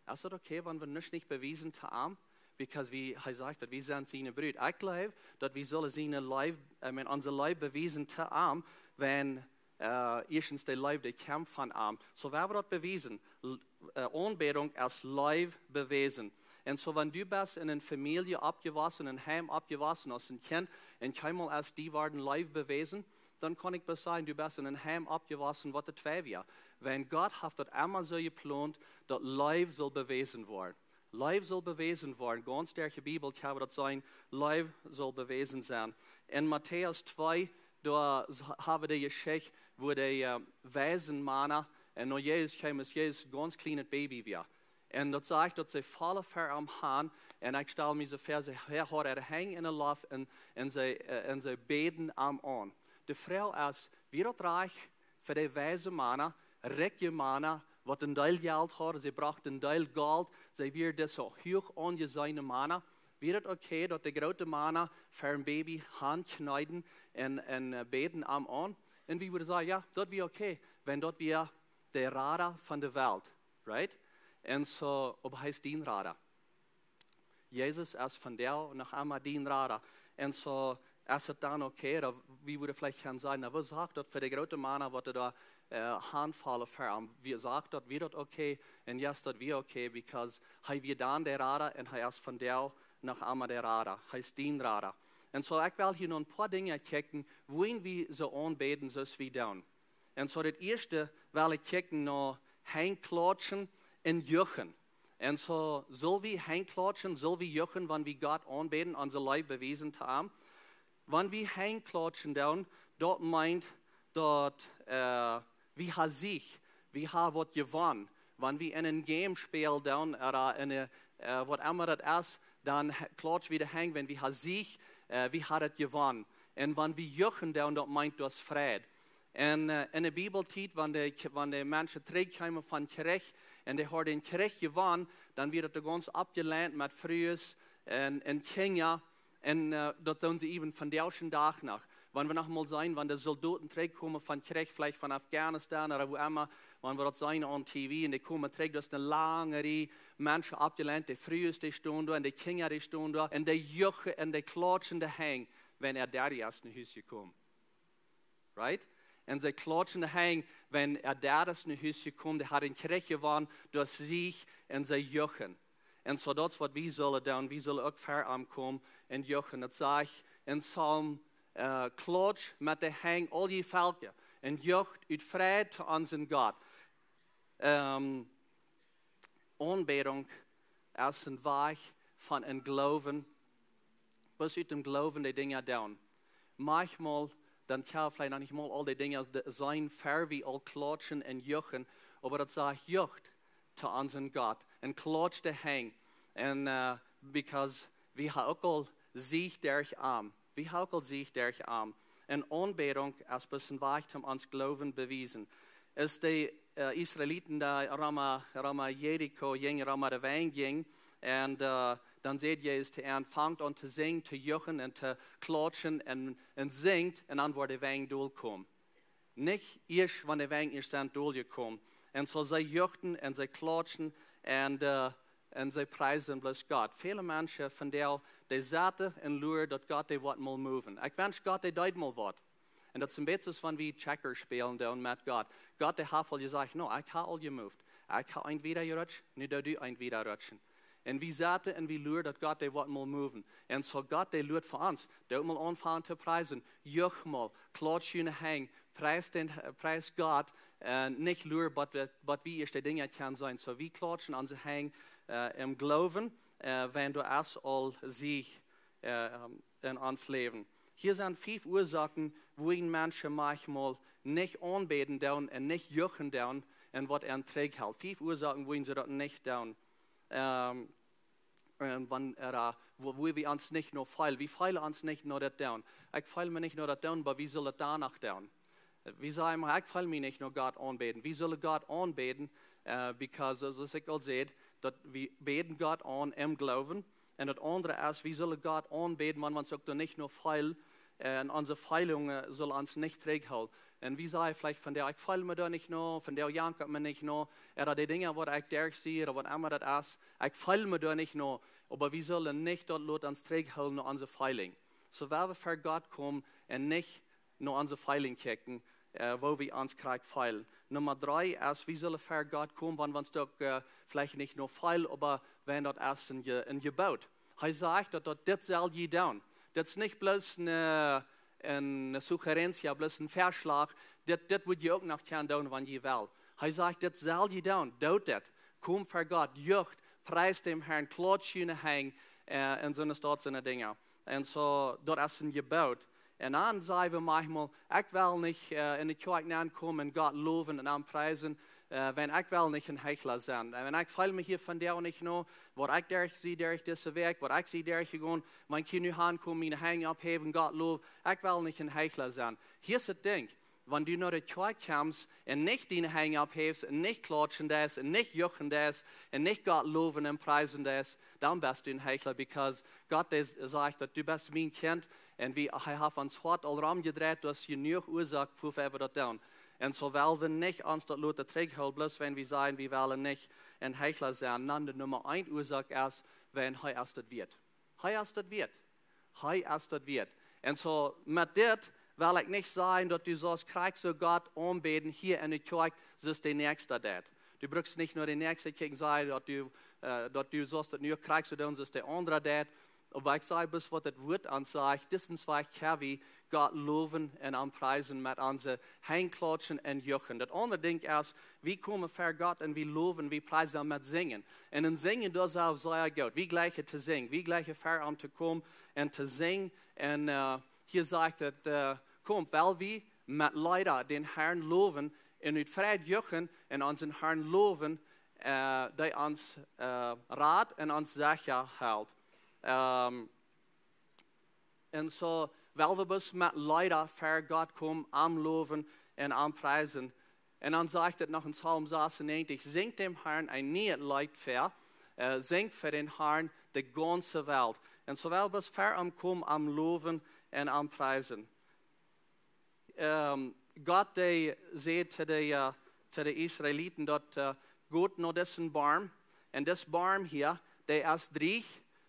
Es daut okay, wan wie nuscht nich bewiesen to am? Because wie, hee sajcht daut wie sent siene Brut. Ekj jleew, daut wie sellen siene Leew, I mean, onse Leew bewiesen to am, wan, äh, ieeschtens de Leew, dee kjemt von am. Soo, woo woa wie daut bewiesen? L-, äh, Aunbädunk es Leew bewiesen. Un soo, wan du best en eene Famielje oppjewossen, en een Heim oppjewossen aus een Kjint, un kjeenmol es die worden Leew bewiesen, dan kaun ekj bloos sajen, du best en een Heim oppjewossen, waut de twee wia. Wan Gott haft daut emma soo jeplont, daut Leew saul bewiesen woaren. Leew saul bewiesen woaren. Gaunz derch de Bibel kjenn wie daut seenen, Leew saul bewiesen sennen. En Matäus twee, doa s-, haben wie de Jeschicht, woo de, äh, weise Mana, un no Jesus kjeemen, aus Jesus een gaunz kjlienet Baby wia. Un daut sajcht, daut see foll ver am han, un ekj stal mie soo väa, see ha-, hauden äare Henj enne Loft un, un see, äh, un see bäden am aun. De Froag es, wia daut rajcht fa de weise Mana, rikje Mana, waut een Deel Jelt hauden, see brochten een Deel Golt, see wieren dise huach aunjeseene Mana? Wia daut okay, daut de groote Mana ver een Baby hankjneeden un, un, äh, bäden am aun? Un wie wudden sajen, jo, daut wia okay, wan daut wia de Rada von de Welt, right? Un soo, oba hee es dien Rada. Jesus es vondoag noch emma dien Rada. Un soo, es daut dan okay, daut wie wudden veleicht kjennen sajen, na, woo sajcht daut fa de groote Mana, waut doa, äh, hanfaulen ver am? Woo sajcht daut, wia daut okay? Un yes, daut wia okay, because hee wia dan de Rada un hee es vondoag noch emma de Rada. Hee es dien Rada. Un soo, ekj well hia noch een poa Dinja kjikjen, woo wie soo aunbäden, soo aus wie doonen. Un soo, daut ieeschte well ekj kjikjen no Henj klautschen un juchen. Un soo, sell wie Henj klautschen, sell wie juchen, wan wie Gott aunbäden, onse Leew bewiesen to am? Wan wie Henj klautschen doonen, daut meent daut, äh, wie haben Sieg, wie haben waut jewonnen. Wan wie en een Game spälen doonen, ooda en een, äh, waut emma daut es, dan he-, klautsch wie de Henj, wan wie haben Sieg, äh, wie haben daut jewonnen. Un wan wie juchen doonen, daut meent daut es Freid. Un, äh, en de Bibeltiet, wan de, wan de Menschen trigjkjeemen von Kjrich, un dee hauden dän Kjrich jewonnen, dan wia daut gaunz oppjeleent met Frues un, un Kjinja. Un, äh, daut doonen see even vondoag dän Dach noch. Wan wie noch mol seenen, wan de Soldoten trigjkomen von Kjrich, veleicht von Afghanistan ooda wua emma, wan wie daut seenen aun T V, un dee komen trigj, daut es eene lange Rieej Menschen oppjeleent, de Frues, dee stonen doa, un de Kjinja, dee stonen doa, un dee juchen, un dee klautschen de Henj, wan äa Daddy es no Hus jekomen. Right? Un see klautschen de Henj, wan äa Daddy es no Hus jekomen, dee haft dän Kjrich jewonnen, daut es Sieg, un see juchen. Un soo daut es waut wie sellen doonen, wie sellen uk ver am komen un juchen. Daut sajcht en Psalm, äh, klautsch met de Henj, aul jie Velkja, un jucht ut Freid to onsen Gott. Ähm, Aunbädunk es een Wajch von een Gloowen, bloos ut däm Gloowen de Dinja doonen. Maunchmol, dan kjenn wie veleicht noch nich mol aul de Dinja de-, seenen, ver wie aul klautschen un juchen, oba daut sajcht, jucht to onsen Gott un klautsch de Henj. Un, äh, because wie haben uk aul Sieg derch am. Wie haben uk aul Sieg derch am. Un Aunbädunk es bloos een Wajch om ons Gloowen bewiesen. Aus de, äh, Israeliten doa rom, rom Jericho jinjen, rom de Wenj jinjen, un, äh, dan säd Jesus to an, fangt aun to sinjen, to juchen un to klautschen un, un sinjt, un dan woat de Wenj dolkomen. Nich ieescht, wan de Wenj ieescht sent doljekomen. Un soo see juchten un see klautschen un, äh, un see priesen bloos Gott. Väle Menschen vondoag, dee sitten un luaren daut Gott dee woat mol moven. Ekj wensch Gott dee deed mol waut. Un daut es een bät soo aus wan wie Checkers spälen doonen met Gott. Gott dee haft aul jesajcht, no, ekj hab aul jemoved. Ekj hab eent wieda jerutscht, nu doo du eent wieda rutschen. Un wie sitten un wie luaren daut Gott dee woat mol moven. Un soo Gott dee luat fa ons. Doo mol aunfangen to priesen. Juch mol, klautsch june Henj, pries dän, pries Gott, äh, nich luaren, waut wie, waut wie ieescht de Dinja kjennen seenen. Soo, wie klautschen onse Henj, äh, em Gloowen, äh, wan doa es aul Sieg, äh, en ons Läwen. Hia sent fief Uasoaken, wuarom Menschen maunchmol nich aunbäden doonen un nich juchen doonen un waut an trigj helt. Fief Uasoaken, wuarom see daut nich doonen. Ähm, ähm, wan, äh, woo, woo wie ons nich no feelen. Wie feelen ons nich no daut doonen. Ekj feel mie nich no daut doonen, oba wie sellen daut doano doonen. Wie sajen mau, ekj feel mie nich no Gott aunbäden. Wie sellen Gott aunbäden, äh, because, soo aus ekj aul säd, daut wie bäden Gott aun em Gloowen. Un daut aundre es, wie sellen Gott aunbäden, wan wie ons uk doa nich no feelen. Un onse Feelungen sellen ons nich trigjhoolen. Un wie sajen veleicht vondoag, ekj feel mie doa nich no, vondoag jankat mie nich no, ooda de Dinja waut ekj derchsee, ooda waut emma daut es, ekj feel mie doa nich no. Oba wie sellen nich daut loten ons trigjhoolen no onse Feeling. Soo, wan wie ver Gott komen un nich no onse Feeling kjikjen, äh, woo wie ons krakjt feelen. Numma dree es, wie sellen ver Gott komen, wan wie ons uk, äh, veleicht nich no feelen, oba wan daut es een Je-, een Jeboot. Hee sajcht daut, daut dit sell jie doonen. Daut es nich bloos een, een Sugerencia, bloos een Väaschlach. Dit, dit wudd jie uk noch kjennen doonen, wan jie wellen. Hee sajcht, dit sell jie doonen. Doot dit. Komt ver Gott, jucht, priest däm Herrn, klautscht june Henj, äh, un soone Stoot, soone Dinja. Un soo, daut es een Jeboot. Un dan sajen wie maunchmol, ekj well nich, äh, enne Kjoakj nenkomen un Gott lowen un aunpriesen, äh, wan ekj well nich een Heichla sennen. Un wan ekj feel mie hia vondoag nich no, waut ekj derchsee, derch dise Wäakj, waut ekj see derchjegonen, wan ekj hia nu aunkom, miene Henj opphäwen, Gott lowen, ekj well nich een Heichla sennen. Hia es daut Dinkj, wan du no de Kjoakj kjemst un nich diene Henj opphäfst un nich klautschen deist un nich juchen deist un nich Gott lowen un priesen deist, dan best du een Heichla, because Gott, dee sajcht daut du best mien Kjint un wie, hee haft ons Hoat aul romjedreit, daut es jenuach Uasoak, wua wie daut doonen. Un soo well wie nich ons daut loten trigjhoolen, bloos wan wie sajen, wie wellen nich een Heichla sennen. Dan de Numma eent Uasoak es, wan hee es daut wieet. Hee es daut wieet. Hee es daut wieet. Un soo met dit well ekj nich sajen daut du sust krakjt soo Gott aunbäden hia enne Kjoakj, soo aus de Näakjsta deit. Du brukst nich no de Näakjsta kjikjen, sajen daut du, äh, daut du sust daut nu krakjt soo doonen, soo aus de aundra deit. Oba ekj saj bloos waut daut Wuat ons sajcht, dit es waut ekj hab, wie Gott lowen un aunpriesen met onse Henj klautschen un juchen. Daut aundre Dinkj es, wie komen ver Gott un wie lowen, wie priesen met sinjen. Un een Sinjen, daut es uk sea goot. Wie jlikjen to sinjen. Wie jlikjen ver am to komen un to sinjen. Un, äh, hia sajcht et, äh, komt, well wie met Leeda dän Herrn lowen un ut Freid juchen un onsen Herrn lowen, äh, dee ons, äh, rad un ons secha helt. Ähm, Un soo, well wie bloos met Leeda ver Gott komen, am lowen un am priesen. Un dan sajcht et noch en Psalm sasunnäajentich: Sinjt däm Herrn een nieet Leet ver, äh, sinjt ver dän Herrn de gaunze Welt. Un soo well wie bloos ver am komen, am lowen un am priesen. Ähm, Gott, dee säd to de, äh, to de Israeliten daut, äh, goot no disen Boom. Un dis Boom hia, dee es drieech,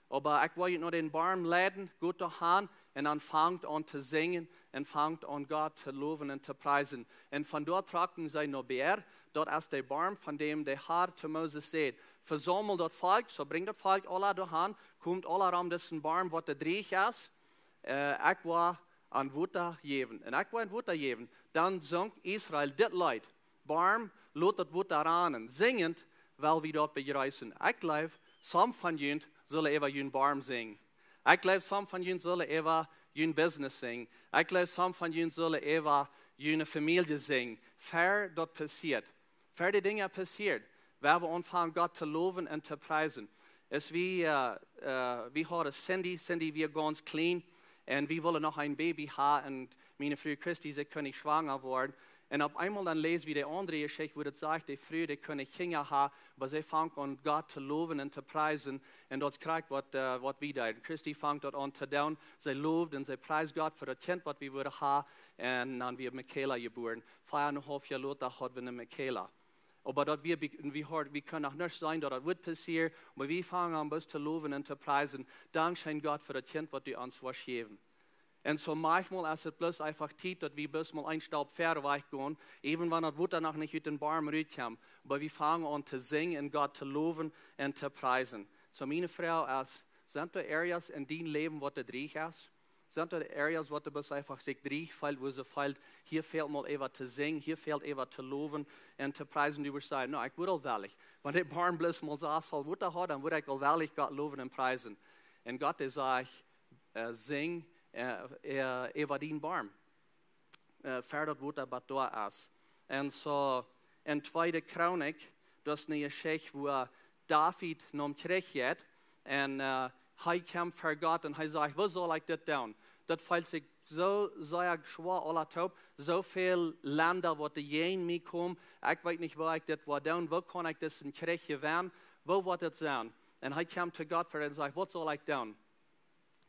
oba ekj well junt no dän Boom leiden, goot doa han, un dan fangt aun to sinjen un fangt aun Gott to lowen un to priesen. Un von doa trocken see no Beer, daut es de Boom, von däm de Herr to Moses säd: Vesaumel daut Volkj, soo brinjt daut Volkj aula doa han, komt aula rom disen Boom, waut dee drieech es, äh, ekj woa an Wota jäwen. Un ekj woa an Wota jäwen. Dan sunk Israel dit Leet: Boom, lot daut Wota ranen. Sinjent well wie daut bejreessen. Ekj jleew, some von junt sellen äwa jun Boom sinjen. Ekj jleew, some von junt sellen äwa jun business sinjen. Ekj jleew, some von junt sellen äwa june Famielje sinjen. Ver daut passieet. Ver de Dinja passieet, woa wie aunfangen Gott to lowen un to priesen. Es wie, äh, äh, wie hauden Cindy, Cindy wia gaunz kjlien, un wie wullen noch een Baby han, un miene Fru Christy, see kunn nich schwanga woaren. Un opp eemol dan läs wie de aundre Jeschicht, wua daut sajcht, de Fru, dee kunn nich Kjinja han, oba see fangt aun Gott to lowen un to priesen, un daut kjrieech waut, äh, waut wie deeden. Christy fangt daut aun to doonen, see lowd un see priest Gott fa daut Kjint, waut wie wudden han, un dan wia Michaela jebuaren. Vea un een haulf Joa lota hauden wie eene Michaela. Oba daut wia, wie, wie, wie kunnen noch nich seenen daut daut wudd passieren, oba wie fangen aun bloos to lowen un to priesen. Dankscheen Gott fa daut Kjint, waut du ons woascht jäwen. Un soo maunchmol es et bloos eefach Tiet, daut wie bloos mol een Staup wieda wajch gonen, even wan daut Wota noch nich ut dän Boom rutkjemt. Oba wie fangen aun to sinjen un Gott to lowen un to priesen. Soo miene Froag es, sent doa areas en dien Läwen, waut doa drieech es? Sent doa areas, waut doa bloos eefach sikj drieech felt, wua see felt, hia fält mol waut to sinjen, hia fält waut to lowen un to priesen? Du wurscht sajen: No, ekj wudd aul wellich. Wan de Boom bloos mol soo saul Wota han, dan wudd ekj aul wellich Gott lowen un priesen. Un Gott, dee sajcht, äh, sinj, äh, äh, äwa dien Boom, äh, ver daut Wota bat doa es. Un soo en Tweede Chronik, daut es eene Jeschicht, wua David nom Kjrich jeit. Un, äh, hee kjemt ver Gott un hee sajcht: Woo saul ekj dit doonen? Daut felt sikj soo sea schwoa aula toop. Soo väl Lenda, waut jäajen mie komen. Ekj weet nich, woo ekj dit woa doonen. Woo kaun ekj disen Kjrich jewennen? Woo woat daut sennen? Un hee kjemt to Gott ver un sajcht: "Waut saul ekj doonen?"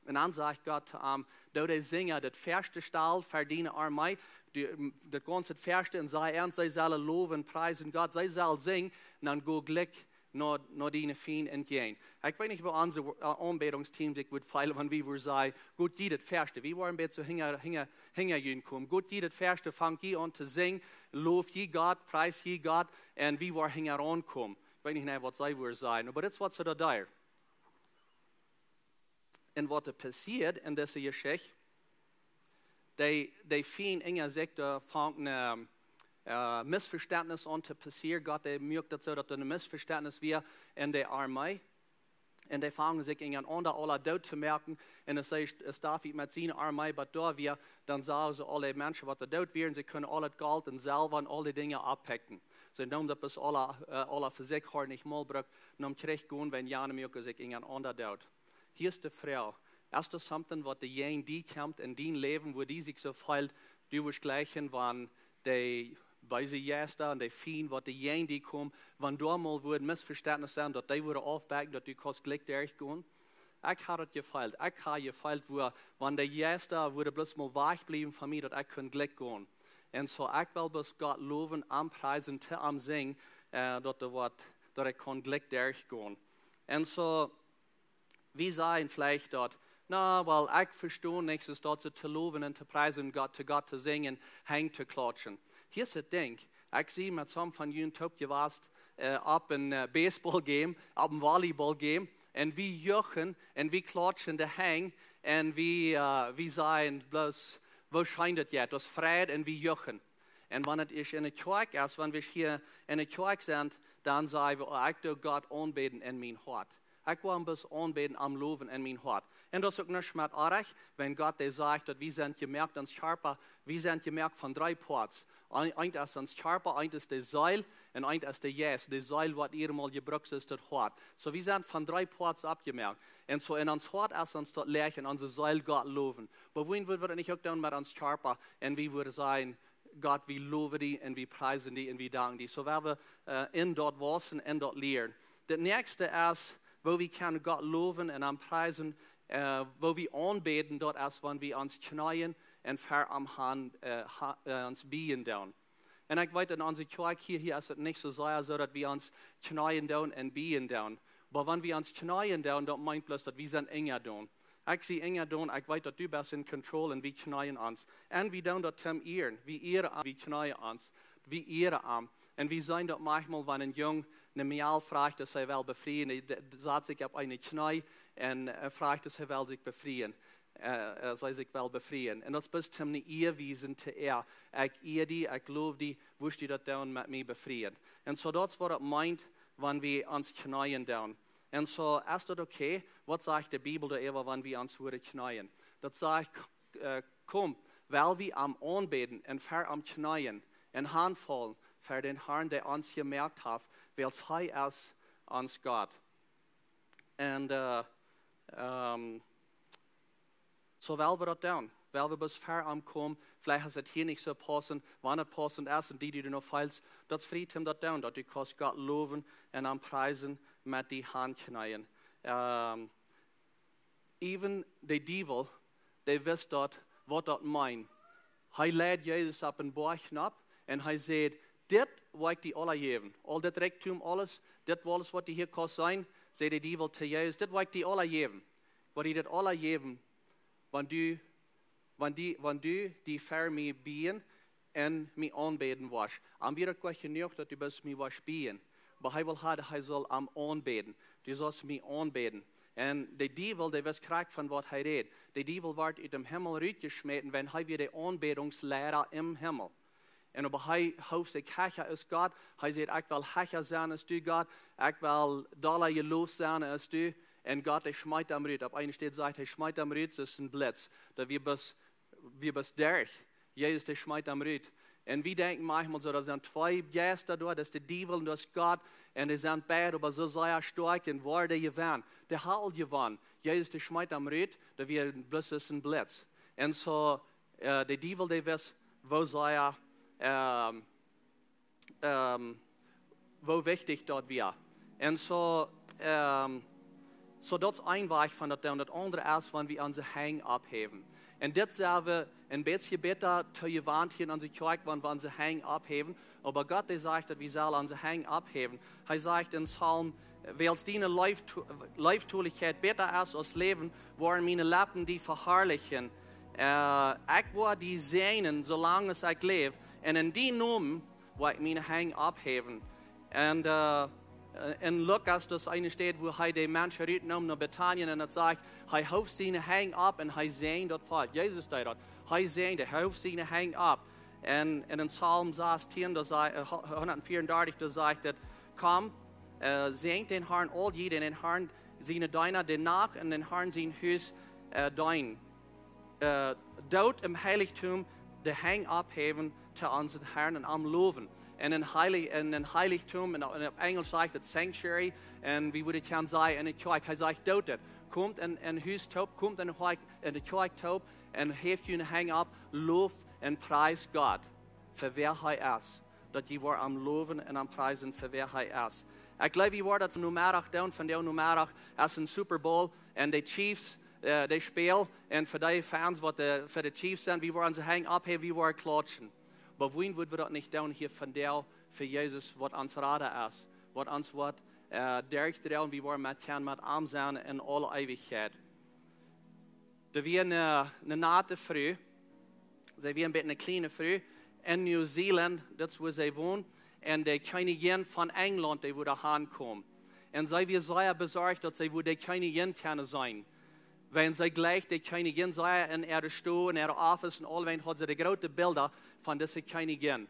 Un dan sajcht Gott to am: "Doo de Sinja daut väaschte Staul ver diene Armee, doo daut gaunze väaschte, un saj an, see sellen lowen, priesen Gott, see sellen sinjen, un dan go jlikj no, no diene Fiend entjäajen." Ekj weet nich, woo onse, äh, Aunbädungsteam sikj wudd feelen, wan wie wudden sajen: "Got jie daut väaschte." Wie woaren bät soo hinja, hinja, hinja junt komen. "Got jie daut väaschte, fangt jie aun to sinjen, low jie Gott, priest jie Gott, un wie woaren hinjaraun komen." Ekj weet nich, nä, waut see wudden sajen, oba dit es waut see doa deeden. Un waut doa passieet en dise Jeschicht, dee, dee Fiend enja sikj doa fungen, äh, äh, Missvestentnis aun to passieren. Gott, dee muak daut soo, daut doa een Missvestentnis wia en de Armee. Un dee fungen sikj enjarenaunda aula doot to moaken. Un aus see, aus David met siene Armee bie doa wia, dan sagen see, aule Menschen, waut doa doot wieren, see kunnen aul daut Golt un Selwa un aul dee Dinja aufpekjen. See neemen daut bloos aula, äh, aula fa sikj, hauden nich mol brukt nom trigj gonen, wan jane muaken sikj enjarenaunda doot. Hia es de Froag: Es doa something, waut doa jäajen die kjemt en dien Läwen, wua die sikj soo feelt, du wurscht jlikj wan de beese Jeista un de Fiend, waut doa jäajen die komen, wan doa mol wudd Missvestentnis sennen, daut dee wudden aufbakjen, daut du kaust jlikj derchgonen? Ekj hab daut jefeelt. Ekj hab jefeelt, wua, wan de Jeista wudden bloos mol wajchbliewen von mie, daut ekj kunn jlikj gonen. Un soo, ekj well bloos Gott lowen, am priesen, to am sinjen, äh, daut doa waut, daut ekj kunn jlikj derchgonen. Un soo, wie sajen veleicht daut: "Na, well, ekj vesto nuscht, es daut soo to lowen un to priesen, Gott, to Gott to sinjen, Henj to klautschen." Hia es daut Dinkj. Ekj sie met some von junt toop jewast, äh, opp een, äh, Baseball-Game, opp een Volleyball-Game. Un wie juchen un wie klautschen de Henj. Un wie, äh, wie sajen bloos: "Woo scheen daut jeit." Daut es Freid un wie juchen. Un wan et es en de Kjoakj es, wan wie hia en de Kjoakj sent, dan saj wie: "Oh, ekj doo Gott aunbäden en mien Hoat. Ekj well am bloos aunbäden, am lowen en mien Hoat." Un daut es uk nuscht met oajch, wan Gott dee sajcht, daut wie sent jemoakt, ons Kjarpa, wie sent jemoakt von dree Parts. Een, eent es ons Kjarpa, eent es de Seel un eent es de Jeist. De Seel, waut hia mol jebrukt es, daut Hoat. Soo, wie sent von dree Parts aufjemoakt. Un soo en ons Hoat es ons daut Läwen, en onse Seel Gott lowen. Oba woo wudden wie daut nich uk doonen met ons Kjarpa? Un wie wudden sajen: "Gott, wie lowen die un wie priesen die un wie danken die." Soo woa wie, äh, en daut wausen, en daut lieren. Daut näakjste es, woo wie kjennen Gott lowen un am priesen, äh, woo wie aunbäden, daut es, wan wie ons kjneeen un ver am han, äh, ha-, äh, ons bieejen doonen. Un ekj weet, en onse Kjoakj hia, hia es et nich soo sea soo, daut wie ons kjneeen doonen un bieejen doonen. Oba wan wie ons kjneeen doonen, daut meent bloos, daut wie sent enja doonen. Ekj sie enja doonen, ekj weet, daut du best in control, un wie kjneeen ons. Un wie doonen daut to am ieren. Wie ieren am, wie kjneeen ons. Wie ieren am. Un wie seenen daut maunchmol, wan een Jung ne Mejal frajcht, aus hee well befrieen, dee, dee sat sikj opp eene Kjnee un, äh, frajcht, aus hee well sikj befrieen. Äh, äh, aus hee sikj well befrieen. Un daut es bloos to am ne Ea wiesen to äa. Ekj ea die, ekj low die, wurscht du daut doonen met mie befrieen? Un soo daut es waut et meent, wan wie ons kjneeen doonen. Un soo, es daut okay? Waut sajcht de Bibel doaräwa, wan wie ons wudden kjneeen? Daut sajcht, äh, "Komt, well wie am aunbäden un ver am kjneeen un hanfaulen ver dän Harn, dee ons jemoakt haft, wiels hee es ons Gott." Un, äh, ähm, soo well wie daut doonen. Well wie bloos ver am komen. Veleicht es et hia nich soo paussent. Wan et paussent es un die, die du noch feelst, daut es frie, om daut to doonen, daut du kaust Gott lowen un am priesen met die Haunt kjneeen. Ähm, even de Diewel, dee wist daut, waut daut meent. Hee leid Jesus opp een Boajch nopp un hee säd: "Dit woa ekj die aula jäwen. Aul dit Rikjdom, aules, dit aules waut du hia kaust seenen", säd de Diewel to Jesus, "dit woa ekj die aula jäwen. Woa die dit aula jäwen, wan du, wan die, wan du die ver mie biejen un mie aunbäden woascht." Am wia daut goa jenuach, daut du bloos mie woascht biejen. Oba hee wull haben, hee sull am aunbäden. Du sust mie aunbäden. Un de Diewel, dee wist krakjt von waut hee räd. De Diewel wort ut dän Himmel rutjeschmäten, wiels hee wia de Aunbädungsliera em Himmel. Un oba hee hoof sikj hecha aus Gott. Hee säd: "Ekj well hecha sennen aus du, Gott. Ekj well dolla jeloft sennen aus du." Un Gott, dee schmeet am rut. Opp eene Städ sajcht, hee schmeet am rut, daut es een Blitz. Daut wia bloos, wia bloos derch. Jesus, dee schmeet am rut. Un wie denkjen maunchmol soo, daut sent twee Jeista doa, daut es de Diewel un daut es Gott. Un dee sent beid oba soo sea stoakj un woaren dee jewennen. Dee haben jewonnen. Jesus, dee schmeet am rut, daut wia bloos een Blitz. Un soo, äh, de Diewel, dee wist, woo sea, ähm, ähm, woo wichtich daut wia. Un soo, ehm, soo daut es een Wajch von daut doonen. Daut aundre es, wan wie onse Henj opphäwen. Un dit sent wie een bät bäta toojewant hia en onse Kjoakj, wan wie onse Henj opphäwen. Oba Gott, dee sajcht, daut wie sellen onse Henj opphäwen. Hee sajcht en Psalm: "Wiels diene Leefto-, Leeftolichkjeit bäta es aus Läwen, woaren miene Leppen die veharlichen. Äh, ekj woa die säajnen, soo lang aus ekj läw. Un en dienen Nomen woa ekj miene Henj opphäwen." Un, äh, en Lukas, daut es eene Städ, wua hee de Menschen rutneem no Betanien, un daut sajcht, hee hoof siene Henj op un hee säajend daut Volkj. Jesus deed daut. Hee säajend, hee hoof siene Henj op. Un en Psalm sastieen, doa sa-, äh, hundatveerendartich, doa sajcht et: "Komt, äh, säajent dän Harn, aul jie, dee dän Harn siene Deena, dee Nacht en dän Harn sien Hus, äh, deenen. Äh, doot em Heichtum de Henj opphäwen to onsen Harn un am lowen." Un en Heilich-, en en Heichtum, en, en opp Enjlisch sajcht et sanctuary, un wie wudden kjennen sajen, en de Kjoakj, hee sajcht, doot et. Komt en, en Hus toop, komt en de Kjoakj, en de Kjoakj toop, un häft june Henj op, loft un priest Gott, fa wäa hee es. Daut jie woaren am lowen un am priesen, fa wäa hee es. Ekj jleew, wie woaren daut vondoag Nomeddach doonen, vondoag Nomeddach es een Super Bowl, un de Chiefs, äh, dee spälen, un fa dee Fans, waut de, fa de Chiefs sent, wie woaren onse Henj opphäwen, wie woaren klautschen. Oba wuarom wudden wie daut nich doonen hia vondoag fa Jesus, waut ons Rada es, waut ons woat, äh, derchdroagen, wie woaren met kjennen met am sennen en aule Eewichkjeit. Doa wia eene, eene nate Fru, see wia een bät eene kjliene Fru, en New Zealand, daut es wua see wond, un de Kjennijin von Enjlaunt, dee wudd doa aunkomen. Un see wia sea besorcht, daut see wudd de Kjennijin kjennen seenen. Wiels see jleicht de Kjennijin sea en äare Stow, en äare Office un aulwäajen haud see de groote Bilda von dise Kjennijin.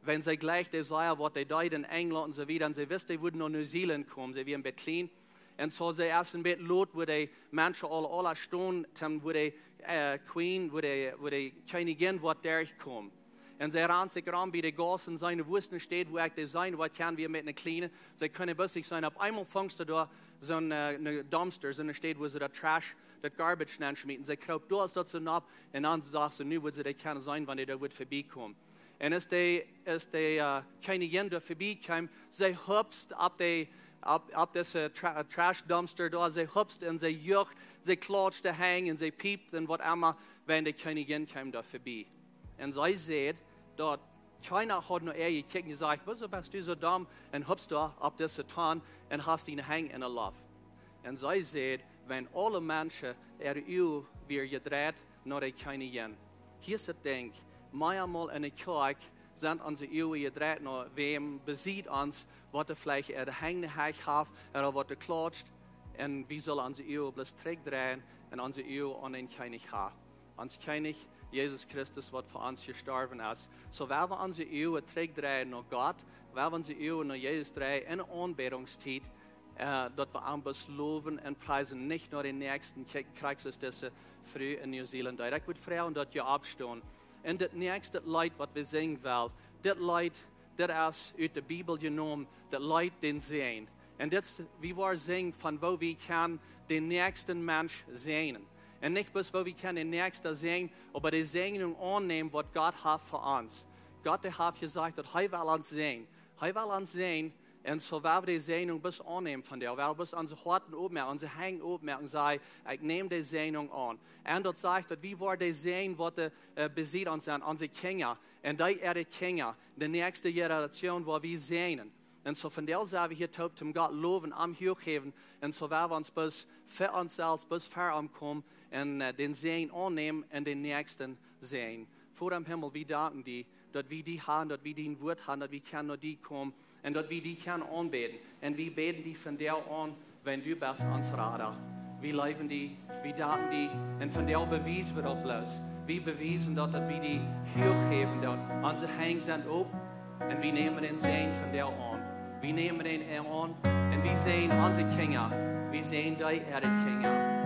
Wiels see jleicht dee sea, waut dee deed en Enjlaunt un soo wieda. Un see wist, dee wudd no New Zealand komen. See wia een bät kjlien. Un soo see es een bät lot, wua de Menschen aul, aul stonen, dan wua de, äh, Queen, wua de, wua de Kjennijin woat derchkomen. Un see rand sikj rom bie de Gauss un säd: "Wua es eene Städ, wua ekj dee seenen woa kjennen?" Wia met eene kjliene. See kunnen bloos nich seenen. Opp eemol funk see doa soon, äh, eene Dumpster, soone Städ, wua see daut Trash, daut Garbage nenschmieten. See kroop doa, aus daut see nopp. Un dan docht see, nu wudd see dee kjennen seenen, wan dee doa wudd verbiekomen. Un aus dee, aus dee, äh, Kjennijin doa verbie kjeem, see hupst opp de, opp, opp dise Tra-, Trash Dumpster doa, see hupst un see jucht, see klautscht de Henj un see piept un waut emma, wan de Kjennijin kjeem doa verbie. Un see säd, daut kjeena haud no äa jekjikjt un jesajcht: "Wuarom best du soo domm un hupst doa opp dise Tonn un hast diene Henj en de Loft?" Un see säd, wiels aule Menschen äare Uagen wieren jedreit no de Kjennijin. Hia es daut Dinkj, mau eemol en de Kjoakj sent onse Uagen jedreit no wäm besied ons, waut doa veleicht äare Henj heach haft, ooda waut doa klautscht, un wie sellen onse Uagen bloos trigjdreien un onse Uagen aun dän Kjennich haben. Ons Kjennich, Jesus Christus, waut fa ons jestorwen es. Soo, wan wie onse Uagen trigjdreien no Gott, wan wie onse Uagen no Jesus dreien en de Aunbädungstiet, äh, daut wie am bloos lowen un priesen, nich no dän Näakjsten kjikjen, krakjt soo aus dise Fru en New Zealand deed. Ekj wudd froagen, daut jie oppstonen. Un daut näakjste Leet, waut wie sinjen wellen, daut Leet, daut es ut de Bibel jenomen, daut Leet dän Säajen. Un dit es, wie woaren sinjen von woo wie kjennen dän näakjsten Mensch säajnen. Un nich bloos woo wie kjennen dän Näakjsten säajnen, oba de Säajnunk aunnämen, waut Gott haft fa ons. Gott, dee haft jesajcht, daut hee well ons säajnen. Hee well ons säajnen, un soo woa wie de Säajnunk bloos aunnämen von dee. Woa wie bloos onse Hoaten opmoaken, onse Henj opmoaken, sajen: "Ekj näm de Säajnunk aun." Un daut sajcht, daut wie woaren de Säajen, waut de, äh, besied ons sent, onse Kjinja, un dee äare Kjinja, de näakjste Generation, woa wie säajnen. Un soo vondoag sent wie hia toop toom Gott lowen, am huach häwen. Un soo woa wie ons bloos fa ons selfst, bloos fa am komen un, äh, dän Säajen aunnämen un dän Näakjsten säajnen. Voda em Himmel, wie danken die, daut wie die haben, daut wie dien Wuat haben, daut wie kjennen no die komen un daut wie die kjennen aunbäden. Un wie bäden die vondoag aun, wiels du best ons Rada. Wie leewen die, wie danken die, un vondoag bewiesen wie daut bloos. Wie bewiesen daut, daut wie die huach häwen doonen. Onse Henj sent op un wie nämen dän Säajen vondoag aun. Wie nämen dän aun un wie säajnen onse Kjinja. Wie säajnen dee äare Kjinja.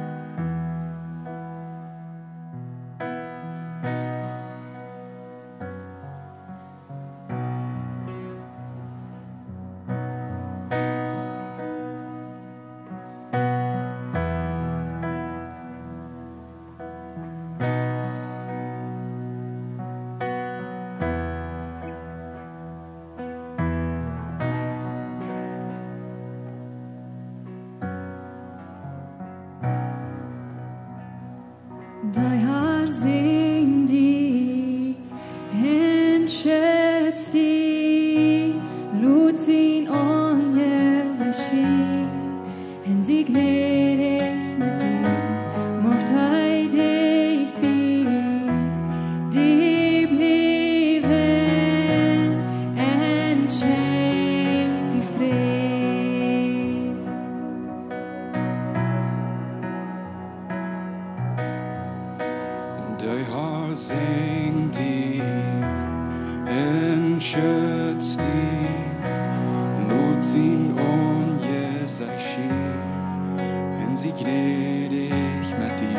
Dee Har säajent die un schutzt die, lot sien Aunjesecht schienen un sie jnädich met die,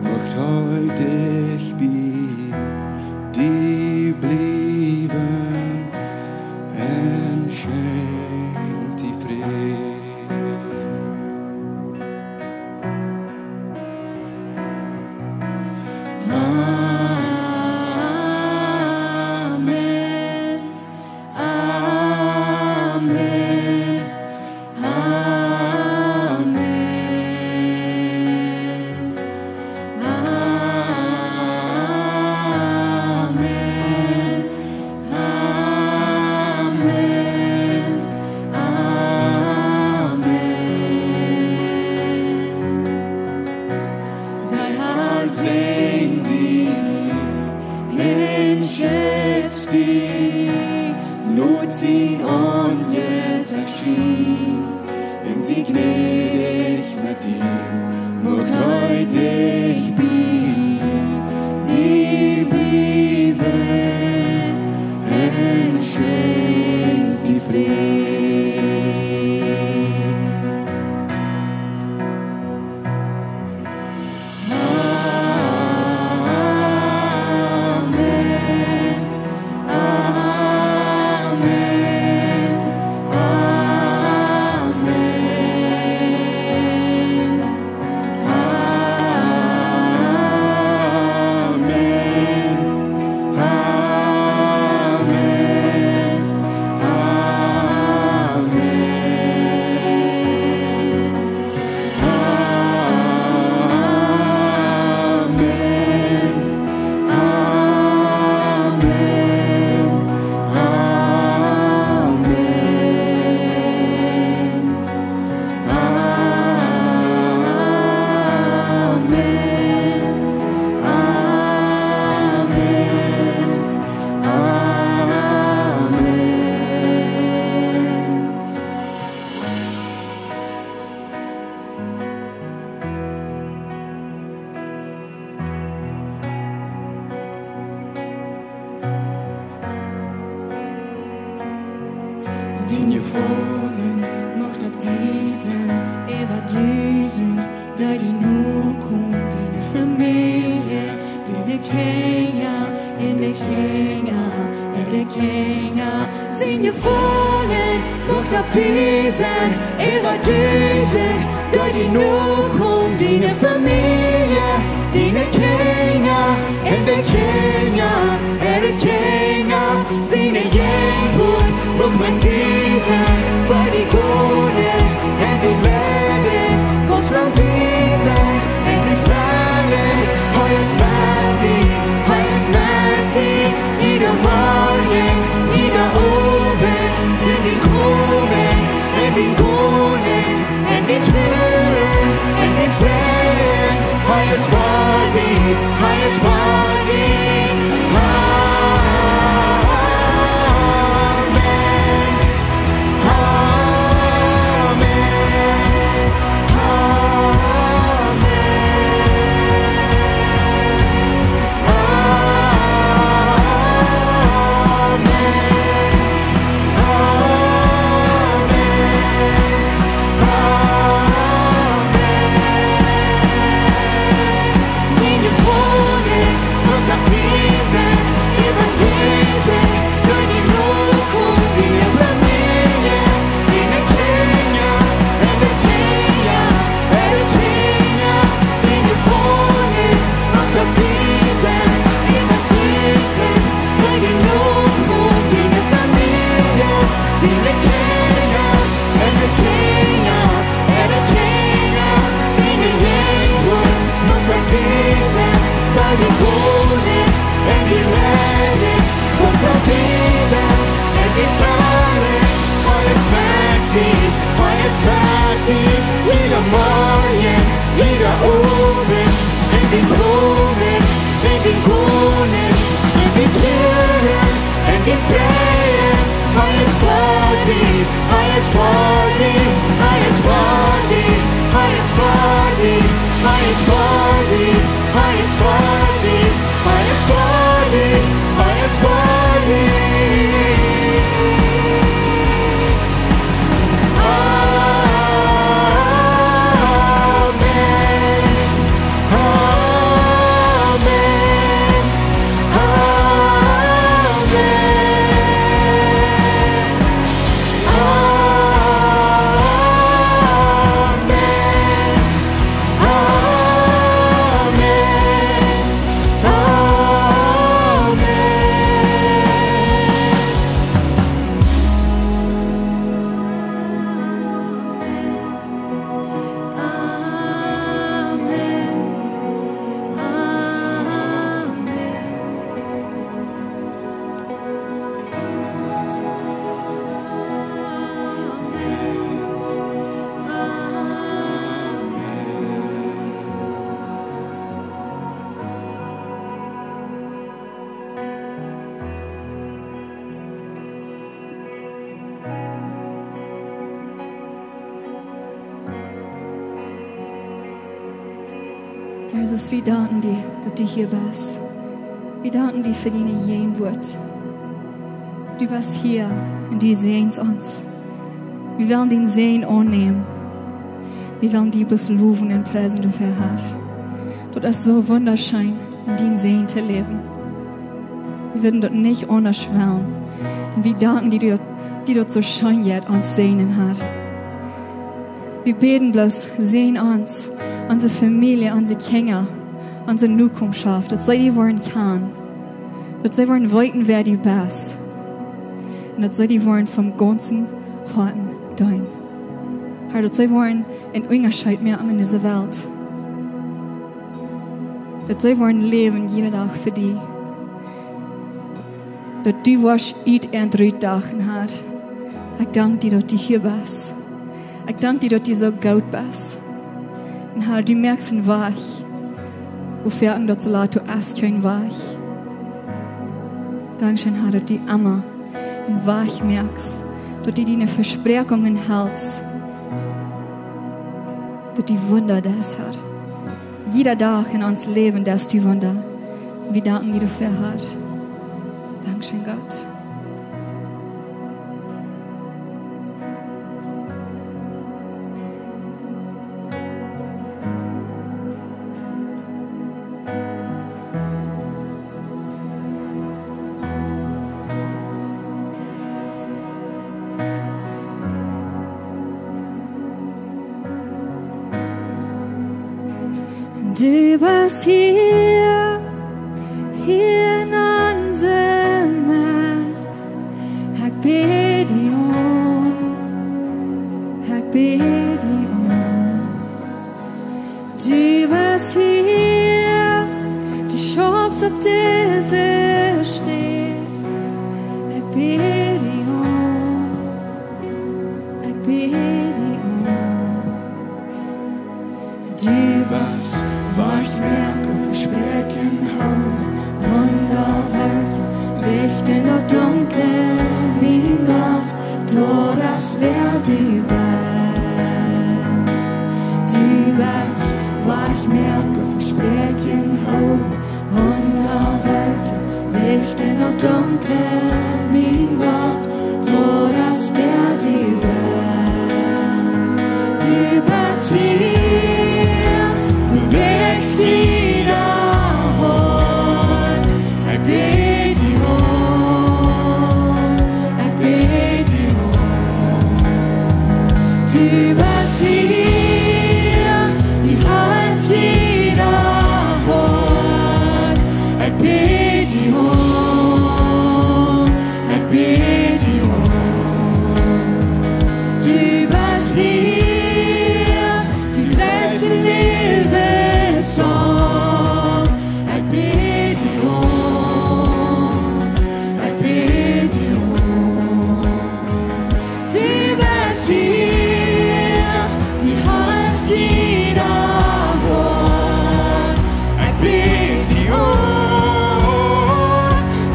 mucht hee dicht bie die bliewen un schenkjt die Fräd. Amen. Amen. Amen. Amen. Amen. Amen. Dee Har säajent die un schutzt die, lot sien Aunjesecht schienen un sie jnädich met die, mucht hee dicht bie die bliewen un schenkjt die Fräd. Amen. Amen. Amen. Amen. Amen. Amen. Amen. Amen. Amen. Amen. Amen. Sien Jefaulen mucht opp die sennen, äwa die sennen, dee die nokomen, diene Famielje, diene Kjinja, un de Kjinja, äare Kjinja. Sien Jefaulen mucht opp die sennen, äwa die sennen, dee die nokomen, diene Famielje, diene Kjinja, un de Kjinja, äare Kjinja. Siene Jäajentwuat mucht met die sennen, fa die gonen un die läwen, Gott sien Diesta un die froagen. Hee es met die, hee es met die, jieda Morjen, jieda Owent, en dien komen un dien gonen, en dien truen un dien freien. Hee es fa die, hee es fa die. Amen. Amen. Amen. Amen. Amen. Amen. Sien Jefaulen mucht opp die sennen, äwa die sennen, dee die nokomen, diene Famielje, diene Kjinja, un de Kjinja, äare Kjinja. Sien Jefaulen mucht opp die sennen, äwa die sennen, dee die nokomen, diene Famielje, diene Kjinja, un de Kjinja, äare Kjinja. Siene Jäajentwuat mucht met die sennen, fa die gonen un die läwen, Gott sien Diesta un die froagen. Hee es met die, hee es met die, jieda Morjen, jieda Owent, en dien komen un dien gonen, en dien truen un dien freien. Hee es fa die, hee es fa die, hee es fa die, hee es fa die, hee es fa die, hee es fa die. Jesus, wie danken die, daut du hia best. Wie danken die fa diene Jäajenwoat. Du best hia un du säajenst ons. Wie wellen dienen Säajen aunnämen. Wie wellen die bloos lowen un priesen doafäa, Herr. Daut es soo wundascheen, en dienen Säajen to läwen. Wie wudden daut nich aundasch wellen. Un wie danken die, daut, die daut soo scheen jeit, ons säajnen, Herr. Wie bäden bloos, säajen ons, onse Famielje, onse Kjinja, onse Nokomschoft, daut see die woaren kjanen, daut see woaren weeten, wäa du best. Un daut see die woaren vom gaunzen Hoaten deenen. Herr, daut see woaren een Unjascheet moaken en dise Welt. Daut see woaren läwen jieda Dach fa die. Daut du woascht ut äant rut doagen, Herr. Ekj dank die, daut du hia best. Ekj dank die, daut du soo goot best. Un Herr, du moakst een Wajch, wua foaken daut soo lat es kjeen Wajch. Dankscheen, Herr, daut du emma een Wajch moakst, daut du diene Vespräakjungen helst, daut du Wunda deist, Herr. Jieda Dach en ons Läwen deist du Wunda. Wie danken die doafäa, Herr. Dankscheen, Gott. Du best hia, hia en onse Medd. Ekj bäd die aun, ekj bäd die aun. Du best hia, du schaufst opp dise Städ. Ekj bäd die aun, ekj bäd die aun. Du best Wajchmoaka, Vespräakjen hoolen, Wunda woakjen, Licht en daut Dunkle, mien Gott, daut es wäa du best. Du best Wajchmoaka, Vespräakjen hoolen, Wunda woakjen, Licht en daut Dunkle, mien Gott, daut es wäa du best. Du best hia, du wäakjst hia. Ekj bäd die aun, ekj bäd die aun. Du best hia, du halst jieda Hoat. Ekj bäd die aun, ekj bäd die aun. Du best hia, du dreist de Läwens aun. Ekj bäd die aun, ekj bäd die aun. Du best hia, du halst jieda Hoat. Ekj bäd die aun,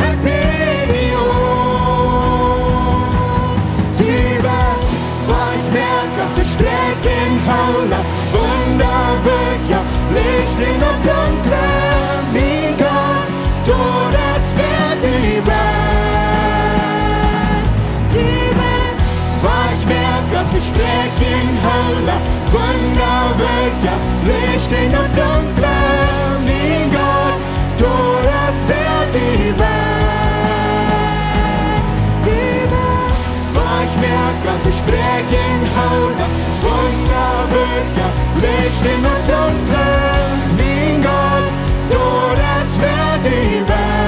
ekj bäd die aun. Du best Wajchmoaka, Vespräakjen hoolen, Wunda woakjen, Licht en daut Dunkle, mien Gott, daut es wäa du best. Du best Wajchmoaka, Vespräakjen hoolen, Wunda woakjen, Licht en daut Dunkle, mien Gott, daut es wäa du best. Du best Wajchmoaka, Vespräakjen hoolen, Wunda woakjen, Licht en daut Dunkle, mien Gott, daut es wäa du best.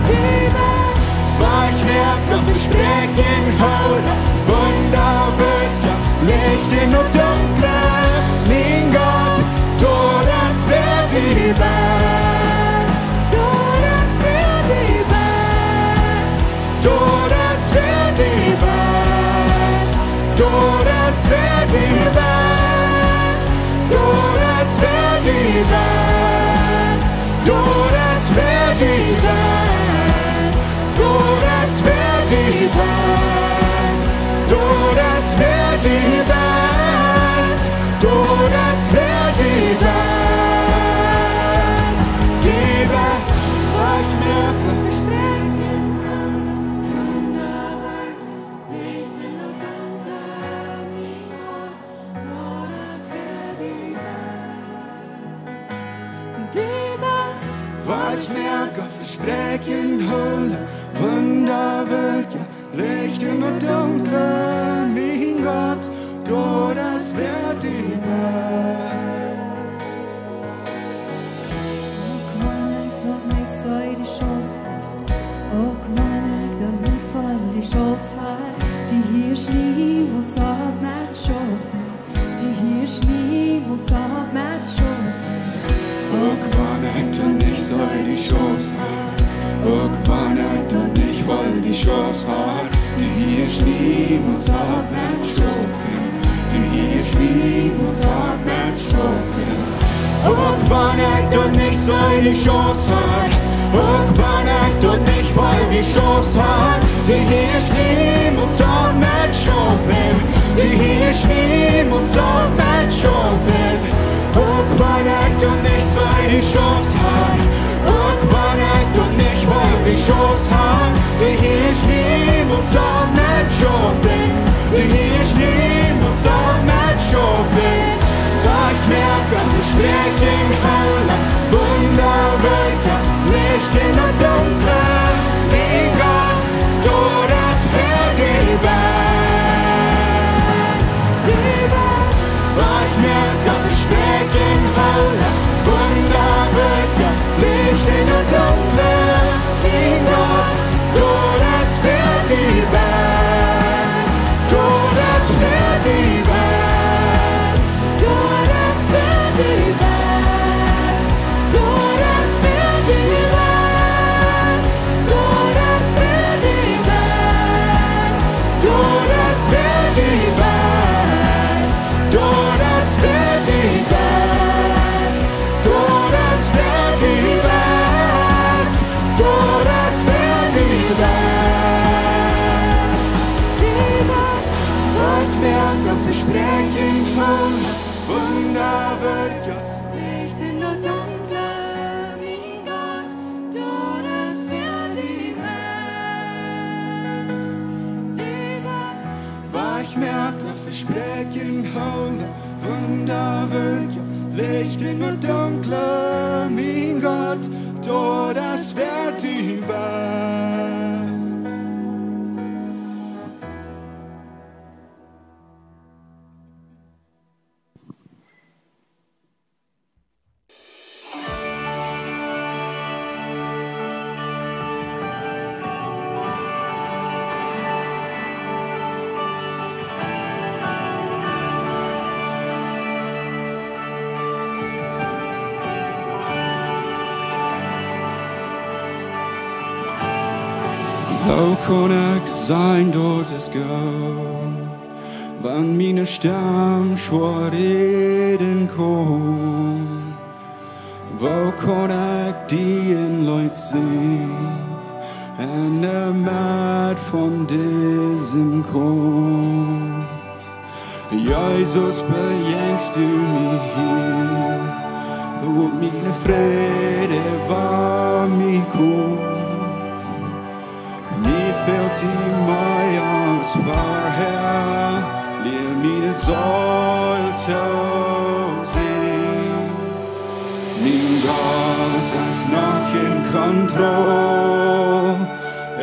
Du best Wajchmoaka, Vespräakjen hoolen, Wunda woakjen, Licht en daut Dunkle, mien Gott, daut es wäa du best. Daut es wäa du best. Daut es wäa du best. Daut es wäa du best. Daut es wäa du best. Daut es wäa du best. Daut es wäa du best. Daut es wäa du best. Daut es wäa du Wajchmoaka, Vespräakjen hoolen, Wunda wirkjen, Licht en daut Dunkle, mien Gott, doa es wäa die best. Uk wan ekj daut nich see, dee Chance, uk wan ekj daut nich feel, dee Chance, dee hieet niemols opp met schaufen. Dee hieet niemols opp met schaufen. Uk wan ekj daut nich see, dee Chance, uk wan ekj daut nich feel, dee Chance, dee hieet niemols opp met schaufen. Dee hieet niemols opp met schaufen. Uk wan ekj daut nich see, dee Chance, uk wan ekj daut nich feel, dee Chance, dee hieet niemols opp met schaufen. Dee hieet niemols opp met schaufen. Uk wan ekj daut nich see, dee Chance, uk wan ekj daut nich feel, dee Chance, dee hieet niemols opp met schaufen. Dee hieet niemols opp met schaufen. Wajchmoaka, Vespräakjen hoolen, Wunda wirkjen, Licht en daut Dunkle, mien Gott, doa es wäa die best. Die best. Wajchmoaka, Vespräakjen hoolen, Wunda wirkjen, Licht en daut Dunkle, mien Gott, doa es wäa die best. Doa es wäa die best. Doa es wäa die best. Doa es wäa die best. Doa es wäa die best. Doa es wäa die best. Doa es wäa die best. Doa es wäa die best. Doa es wäa die best. Wajchmoaka, Vespräakjen hoolen, Wunda wirkjen, Licht en daut Dunkle, mien Gott, doa es wäa die best. Die best. Wajchmoaka, Vespräakjen hoolen, Wunda wirkjen, Licht en daut Dunkle, mien Gott, doa es wäa die best. Woo kaun ekj sajen, daut es goot, wan miene Stemm schwoa räden kaun? Woo kaun ekj die een Leet sinjen en de Medd von disen Kaumf? Jesus, bejinjst du mie hia, woat mien Fräd äwa mie komen. Mie fält die mea aus verhäa, lia miene Seel to sinjen. Mien Gott es noch en Kontroll,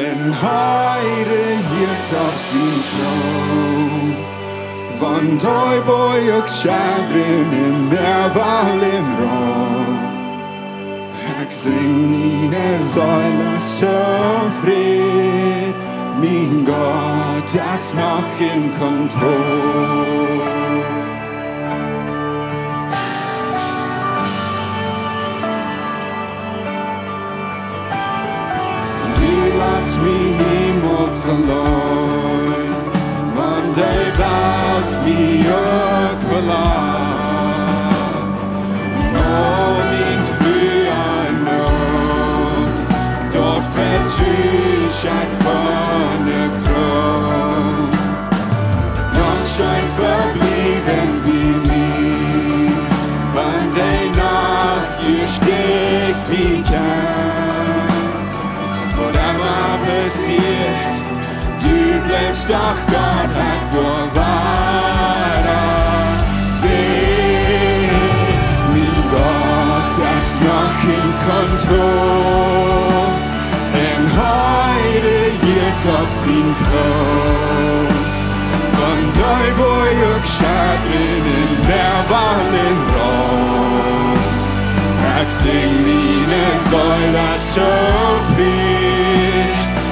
un hee rejieet opp sienen Troon. Wan dee Boajch uk schittren un Mäa wellen roaren, ekj sinj, miene Seel es tofräd, mien Gott es noch en Kontroll. Du latst mie niemols auleen, wan de Welt mie uk velat. Aul miene Fru un Noot, daut vetrue ekj von de Krauft. Dankscheen fa bliewen bie mie, wan de Nacht jie stich mie kjemt. Waut emma passieet, du blifst doch Gott, ekj woa wada sinjen. Mien Gott es noch en Kontroll. Sien Troon. Von dee Boajch schaufen en Berg, Wal un Raum. Ekj sinj, miene Seel es soo frie.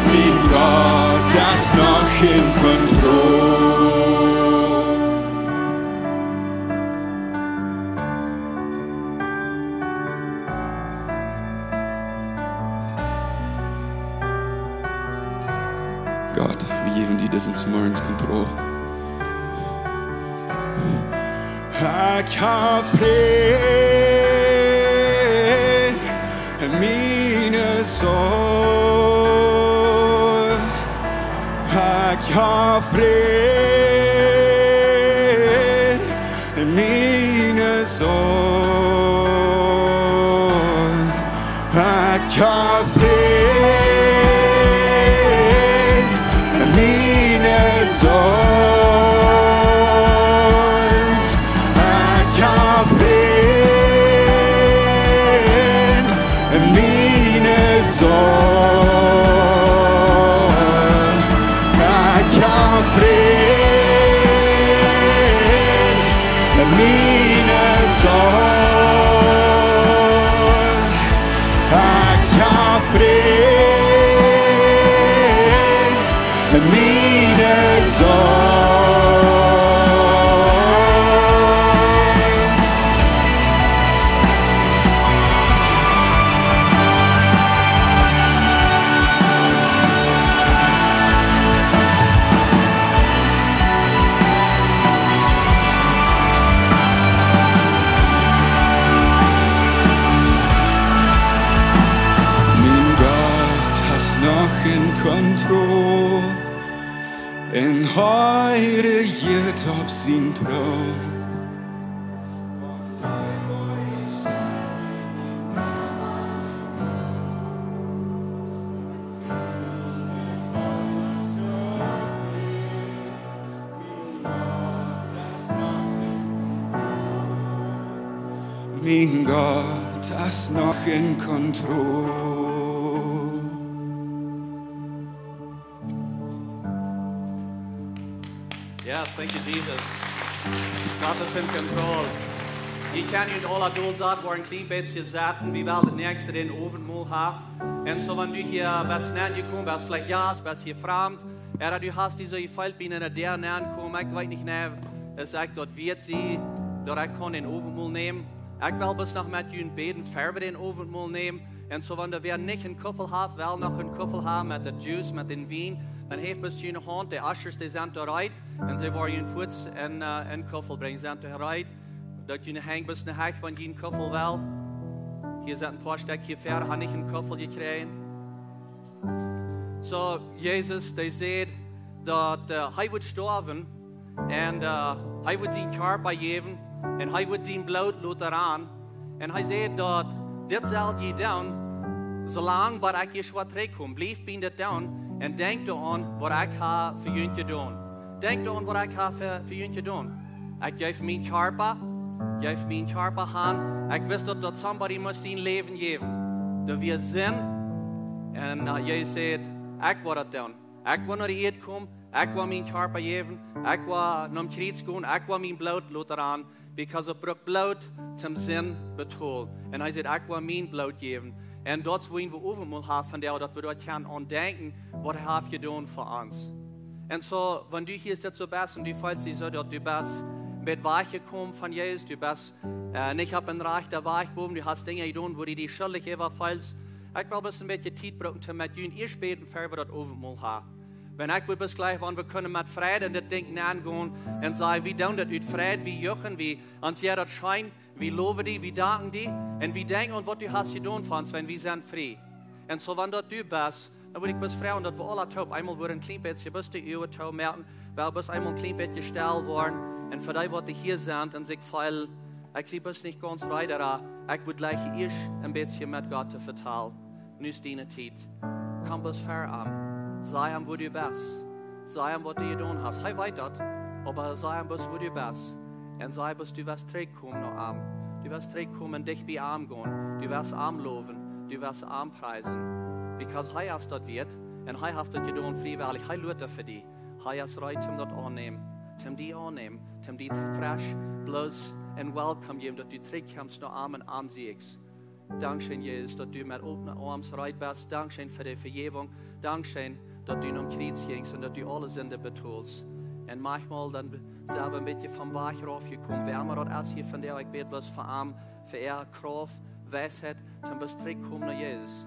Mien Gott es noch en Kontroll. Gott, wie jäwen die disen Morjens Kontroll. Ekj hab Fräd en miene Seel. Ekj hab Fräd en miene Seel. Ekj hab Fräd en miene Seel. Ekj hab Fräd en miene Seel. Ekj hab Fräd en miene Seel. Ekj hab Fräd en miene Seel. Mien Gott es noch en Kontroll. En hee rejieet opp sien Troon. Mien Gott es noch en Kontroll. Yes, thank you, Jesus. Gott es en Kontroll. Jie kjennen junt aula dol saten, woaren een kjlien bät setten. Wie wellen daut näakjste daut Owentmol haben. Un soo, wan du hia best nenjekomen, best veleicht Jast, best hia framd, ooda du hast dise Jefeel bie eene Däa nenkomen, ekj weet nich, nä, es ekj daut wieet sie, daut ekj kaun daut Owentmol nämen. Ekj well bloos noch met junt bäden, ver wie daut Owentmol nämen. Un soo, wan wäa nich een Kuffel haft, well noch een Kuffel haben met daut Juice, met dän Wien, dan heft bloos june Haunt, de Ushers, dee sent doa reed. Un see woaren junt fuaz een, äh, een Kuffel brinjen, sent doa reed. Daut june Henj bloos no häa, wan jie een Kuffel wellen. Hia sent een poa Stekj hia ver, haben nich een Kuffel jekjräajen. Soo, Jesus, dee säd daut, äh, hee wudd stoawen un, äh, hee wudd sien Kjarpa jäwen un hee wudd sien Bloot loten rannen. Un hee säd daut dit sell jie doonen, soo lang bat ekj ieescht trigj kom. Bliewt bie dit doonen un denkjt doaraun waut ekj hab fa junt jedonen. Denkjt doaraun waut ekj hab fa, fa junt jedonen. Ekj jeef mien Kjarpa, jeef mien Kjarpa han. Ekj wist daut, daut somebody must sien Läwen jäwen. Daut wia Sind. Un, äh, Jesus säd, ekj woa daut doonen. Ekj woa no de Ieed komen, ekj woa mien Kjarpa jäwen, ekj woa nom Kjriez gonen, ekj woa mien Bloot loten rannen, because daut brukt Bloot toom Sind betolen. Un hee säd, ekj woa mien Bloot jäwen. Un daut es wuarom wie Owentmol haben vondoag, daut wie doa kjennen aun denkjen waut hee haft jedonen fa ons. Un soo, wan du hia sitst soo best un du feelst die soo, daut du best een bät wajchjekomen von Jesus, du best, äh, nich opp een rajchten Wajch jekomen, du hast Dinja jedonen, wua du die schuldich äwa feelst. Ekj well bloos een bät Tiet brucken toom met junt ieescht bäden, ver wie daut Owentmol haben. Wan ekj wudd bloos jlikj, wan wie kunnen met Freid en dit Dinkj nengonen un sajen, wie doonen daut ut Freid, wie juchen, wie, ons jeit daut scheen, wie lowen die, wie danken die, un wie denkjen aun waut du hast jedonen fa ons, wan wie sent frie. Un soo, wan daut du best, dan wudd ekj bloos froagen, daut wie aula toop eemol wudden een kjlien bät, bloos de Uagen toomoaken, well bloos eemol een kjlien bät stell woaren, un fa dee, waut hia sent un sikj feelen, ekj sie bloos nich gaunz reed, ekj wudd jlikj ieescht een bät met Gott to vetalen. Nu es diene Tiet. Komm bloos ver am. Saj am, wua du best. Saj am, waut du jedonen hast. Hee weet daut, oba saj am bloos, wua du best. Un saj bloos, du woascht trigjkomen no am. Du woascht trigjkomen, dicht bie am gonen. Du woascht am lowen. Du woascht am priesen. Because hee es daut wieet. Un hee haft daut jedonen friewellich. Hee luat doa fa die. Hee es reed, om daut aunnämen, om die aunnämen, om die fresch bloos een Welcome jäwen, daut du trigjkjemst no am un am sieekjst. Dankscheen, Jesus, daut du met opne Oarms reed best. Dankscheen fa de Vejäwunk. Dankscheen, daut du nom Kjriez jinjst un daut du aule Sind betolst. Un maunchmol dan sent wie een bät vom Wajch raufjekomen. Wäa emma daut es hia vondoag, ekj bäd bloos fa am, fa äa Krauft, Weisheit, om bloos trigjkomen no Jesus.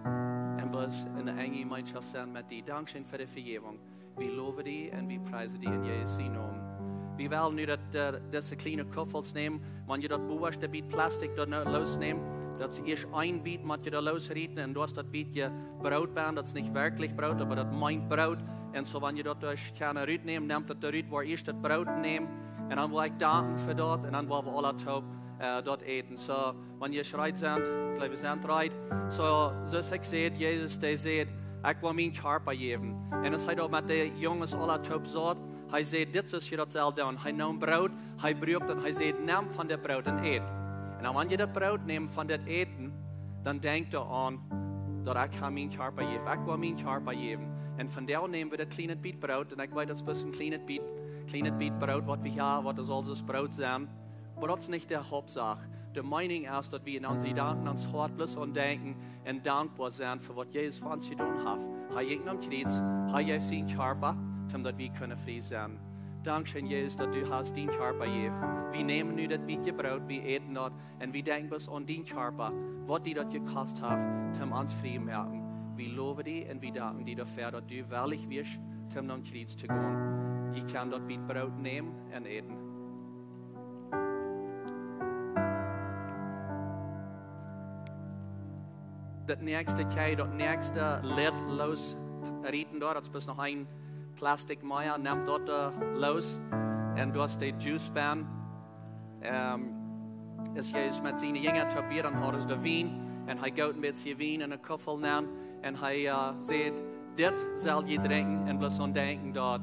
Un bloos enne enje Jemeenschoft sennen met die. Dankscheen fa de Vejäwunk. Wie lowen die un wie priesen die en Jesus sienen Nomen. Wie wellen nu daut, äh, dise kjliene Kuffels nämen. Wan jie daut bowaschte Bät Plastik doa no-, loosnämen, daut es ieescht een Bät, mott jie daut loosrieten un daut es daut Bät Broot bie, daut es nich werkjlich Broot, oba daut meent Broot. Un soo, wan jie daut doa kjennen rutnämen, nämt daut doa rut, woa ieescht daut Broot nämen. Un dan woa ekj danken fa daut un dan woa wie aule toop, äh, daut äten. Soo, wan jie reed sent, ekj jleew, wie sent reed. Soo, soo aus ekj säd, Jesus, dee säd: "Ekj woa mienen Kjarpa jäwen." Un aus hee doa met de Junges aule toop saut, hee säd: "Dit es, jie daut sellen doonen." Hee neem Broot, hee bruak daut, hee säd: "Nämt von dit Broot un ät." Un dan, wan jie daut Broot nämen von dit Äten, dan denkjt doaraun, daut ekj ha mienen Kjarpa jejäft. Ekj woa mienen Kjarpa jäwen. Un vondoag nämen wie daut kjliene Bät Broot, un ekj weet, daut es bloos een kjliene Bät, kjliene Bät Broot, waut wie haben, waut et saul soo Broot sennen. Oba daut es nich de Hauptsach. De Meenunk es, daut wie en onse Jedanken, ons Hoat bloos aun denkjen un dankboa sennen fa waut Jesus fa ons jedonen haft. Hee jinkj nom Kjriez, hee jeef sienen Kjarpa, om daut wie kjennen frie sennen. Dankscheen, Jesus, daut du hast dienen Kjarpa jejäft. Wie nämen nu daut Bät Broot, wie äten daut, un wie denkjen bloos aun dienen Kjarpa, waut die daut jekost haft, om ons frie to moaken. Wie lowen die un wie danken die doafäa, daut du wellich wieescht, om nom Kjriez to gonen. Jie kjennen daut Bät Broot nämen un äten. Daut näakjste, kjenn jie daut näakjste Leet loosrieten doa? Daut es bloos noch een Plastik mea. Nämt daut, äh, loos. Un daut es de Juice bie. Ähm, aus Jesus met siene Jinja toop wia, dan hauden see de Wien. Un hee goot een bät Wien en eene Kuffel nenn. Un hee, äh, säd: "Dit sell jie drinkjen un bloos aun denkjen, daut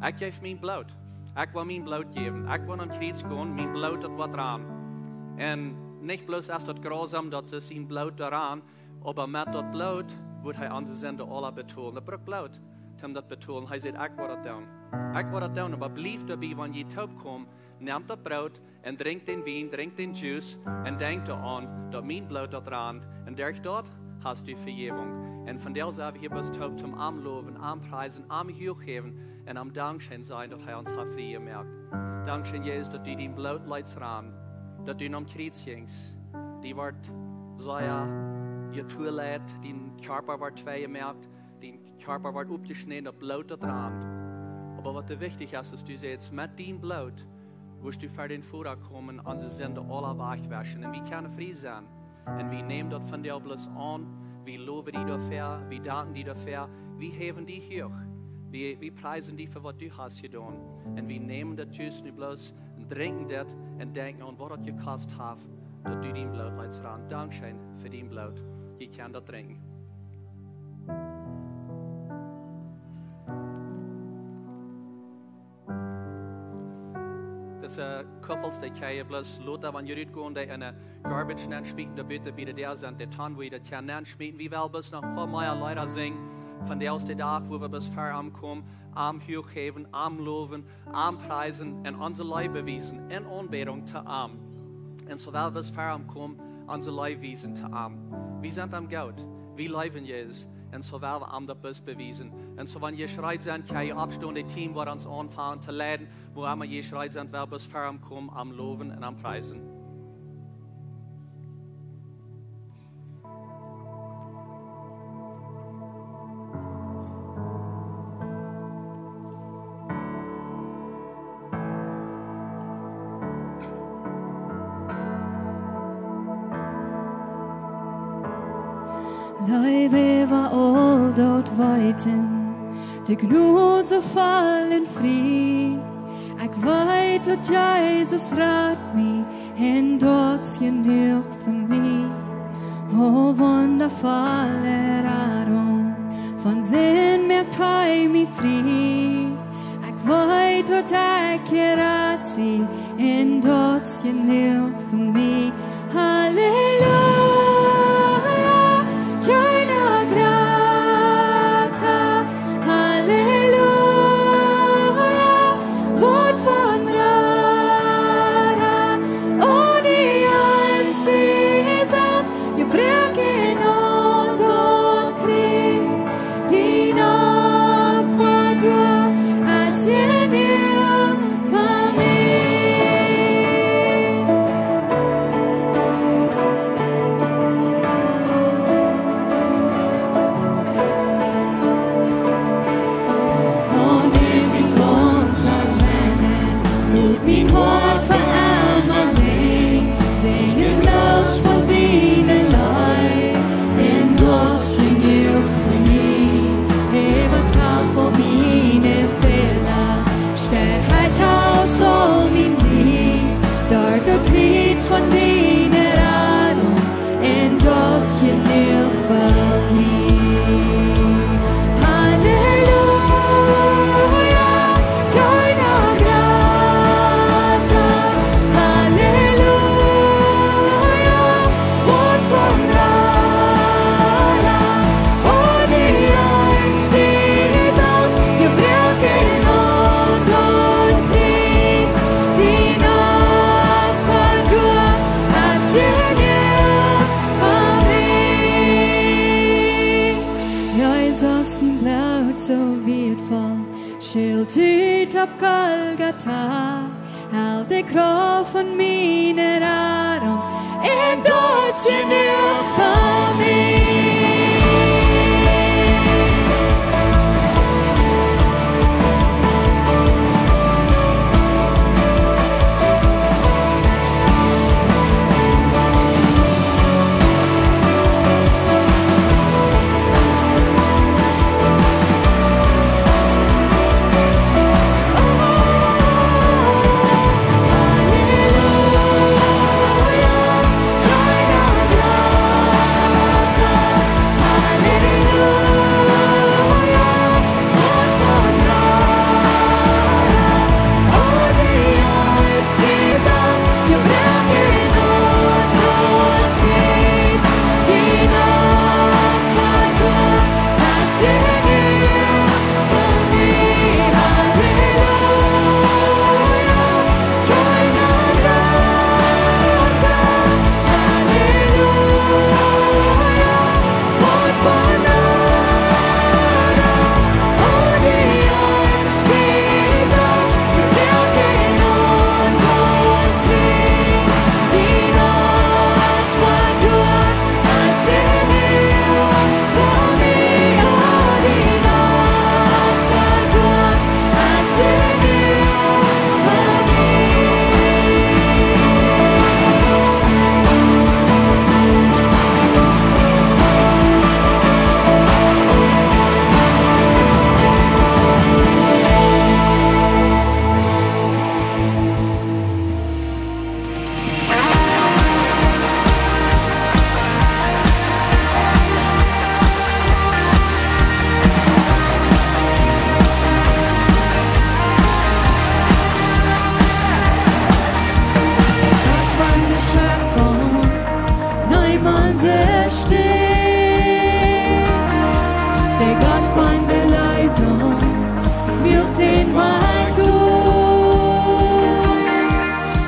ekj jeef mien Bloot. Ekj woa mien Bloot jäwen. Ekj woa nom Kjriez gonen, mien Bloot, daut woat rannen." Un nich bloos es daut grausam, daut see sien Bloot doa rannen, oba met daut Bloot woat hee onse Sinden aula betolen. Daut brukt Bloot, om daut betolen. Hee säd: "Ekj woa daut doonen. Ekj woa daut doonen." Oba bliewt doabie, wan jie toop komen, nämt daut Broot un drinkjt dän Wien, drinkjt dän Juice un denkjt doaraun, daut mien Bloot daut rant. Un derch daut hast du Vejäwunk. Un vondoag sent wie hia bloos toop toom am lowen, am priesen, am huach häwen un am dankscheen sajen, daut hee ons haft frie jemoakt. Dankscheen, Jesus, daut du dien Bloot leetst rannen, daut du nom Kjriez jinjst. Die wort sea jetualeit, dien Kjarpa wort twei jemoakt, dien Kjarpa wort oppjeschnäden, daut Bloot daut rant. Oba waut doa wichtich es, es, du sätst, met dien Bloot woascht du ver dän Voda komen, onse Sinden aula wajchwauschen. Un wie kjennen frie sennen. Un wie nämen daut vondoag bloos aun. Wie lowen die doafäa, wie danken die doafäa. Wie häwen die huach. Wie, wie priesen die fa waut du hast jedonen. Un wie nämen daut Juice nu bloos un drinkjen daut un denkjen aun, waut daut jekost haft, daut du dien Bloot leetst rannen. Dankscheen fa dien Bloot. Jie kjennen daut drinkjen. Dise Kuffels, dee kjenn jie bloos lota, wan jie rutgonen, dee enne Garbage nenschmieten, doa buten bie de Däa sent de Tonnen, wua jie daut kjennen nenschmieten. Wie wellen bloos noch een poa mea Leeda sinjen von dän Dach, wua wie bloos ver am komen, am huach häwen, am lowen, am priesen un onse Leew bewiesen en Aunbädunk to am. Un soo well wie bloos ver am komen, onse Leew wiesen to am. Wie sent am goot, wie leewen Jesus, un soo well wie am daut bloos bewiesen. Un soo, wan jie reed sent, kjenn jie oppstonen, daut Team woat ons aunfangen to leiden, wua emma jie reed sent, well wie bloos ver am komen, am lowen un am priesen. Leew äwa aul daut Weeten, de Jnod soo voll un frie. Ekj weet, daut Jesus rat mie, un daut es jenuach fa mie. O wundavolle Radunk, von Sind moakt hee mie frie. Ekj weet, daut ekj jerat sie, un daut es jenuach fa mie. Halleluja, reina grata, Opp Golgata, helt de Krauft von miene Radunk, un daut es jenuach fa mie. Gott von de Schöpfung, Neumann se steit. De Gott von de Erlösung, muak dän Wajch opp.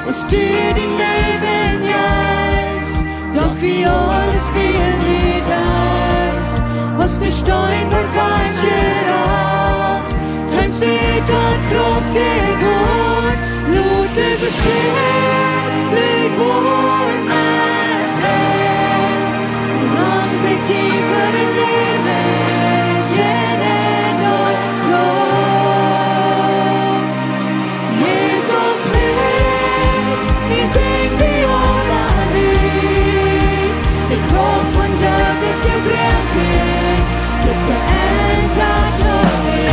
Aus du dien Läwen jeefst, doch wia aules fa die doa. Hast de Steen wajchjerollt, kjemst du daut Grauf hia, Gott, lot dise Städ woaren met Läwen. Lang sikj hia fa daut Läwen, jene daut Grauf. Jesus, wie sinjen die aula nu. De Krauft von Gott es jebroaken, daut veendat die.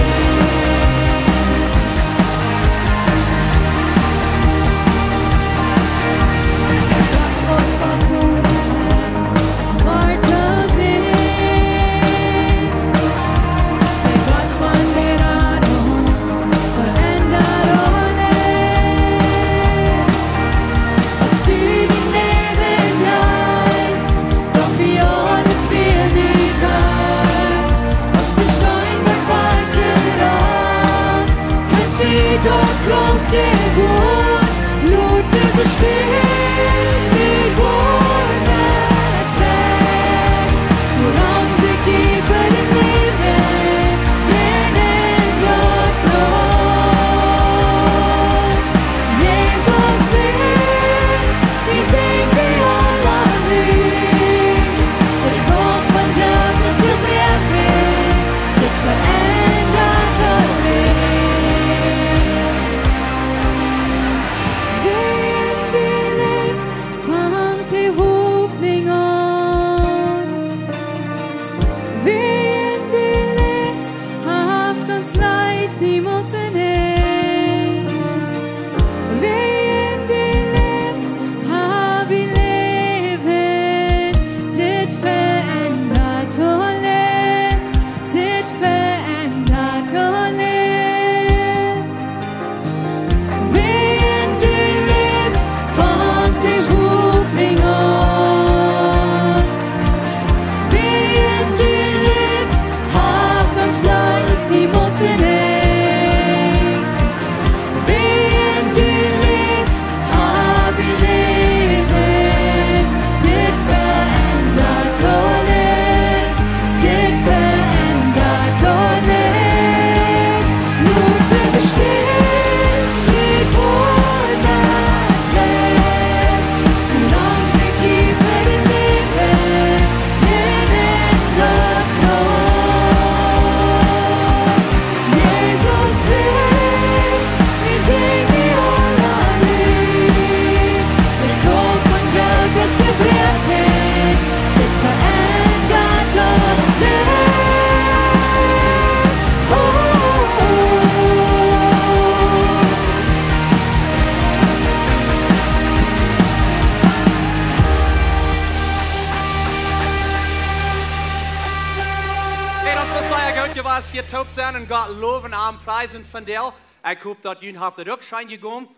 Jie waut hia toop sent un Gott lowen, am priesen von deel. Ekj hop daut jie haft daut uk scheen jegonen.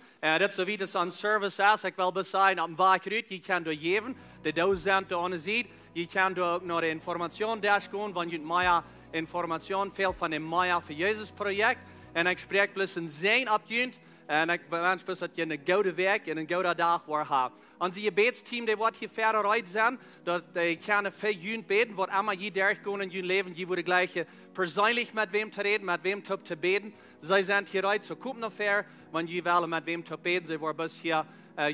Dit soo wiet aus een Service es, ekj well bloos sajen, opp dän Wajch rut, jie kjennen doa jäwen. De Doosen sent doa aun de Sied. Jie kjennen doa uk no de Information Desk gonen, wan jie mea Information, väl von däm Mea fa Jesus Projekt. Un ekj spräakj bloos een Säajen opp junt. Un ekj wensch bloos daut jie eene goode Wäakj un een gooden Dach woaren haben. Onse Jebädsteam, dee woat hia wieda reed sennen, daut dee kjennen fa junt bäden, waut emma jie derchgonen en jun Läwen, jie woaren jlikj perseenlich met wäm to räden, met wäm toop to bäden. See sent hia reed, soo komt no wieda, wan jie wellen met wäm toop bäden, see woaren bloos hia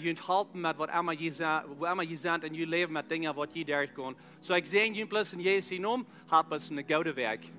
junt halpen met waut emma jie sent en jun Läwen, met Dinja waut jie derchgonen. Soo ekj säajen junt bloos en Jesus sien Nomen, habt bloos eene goode Wäakj.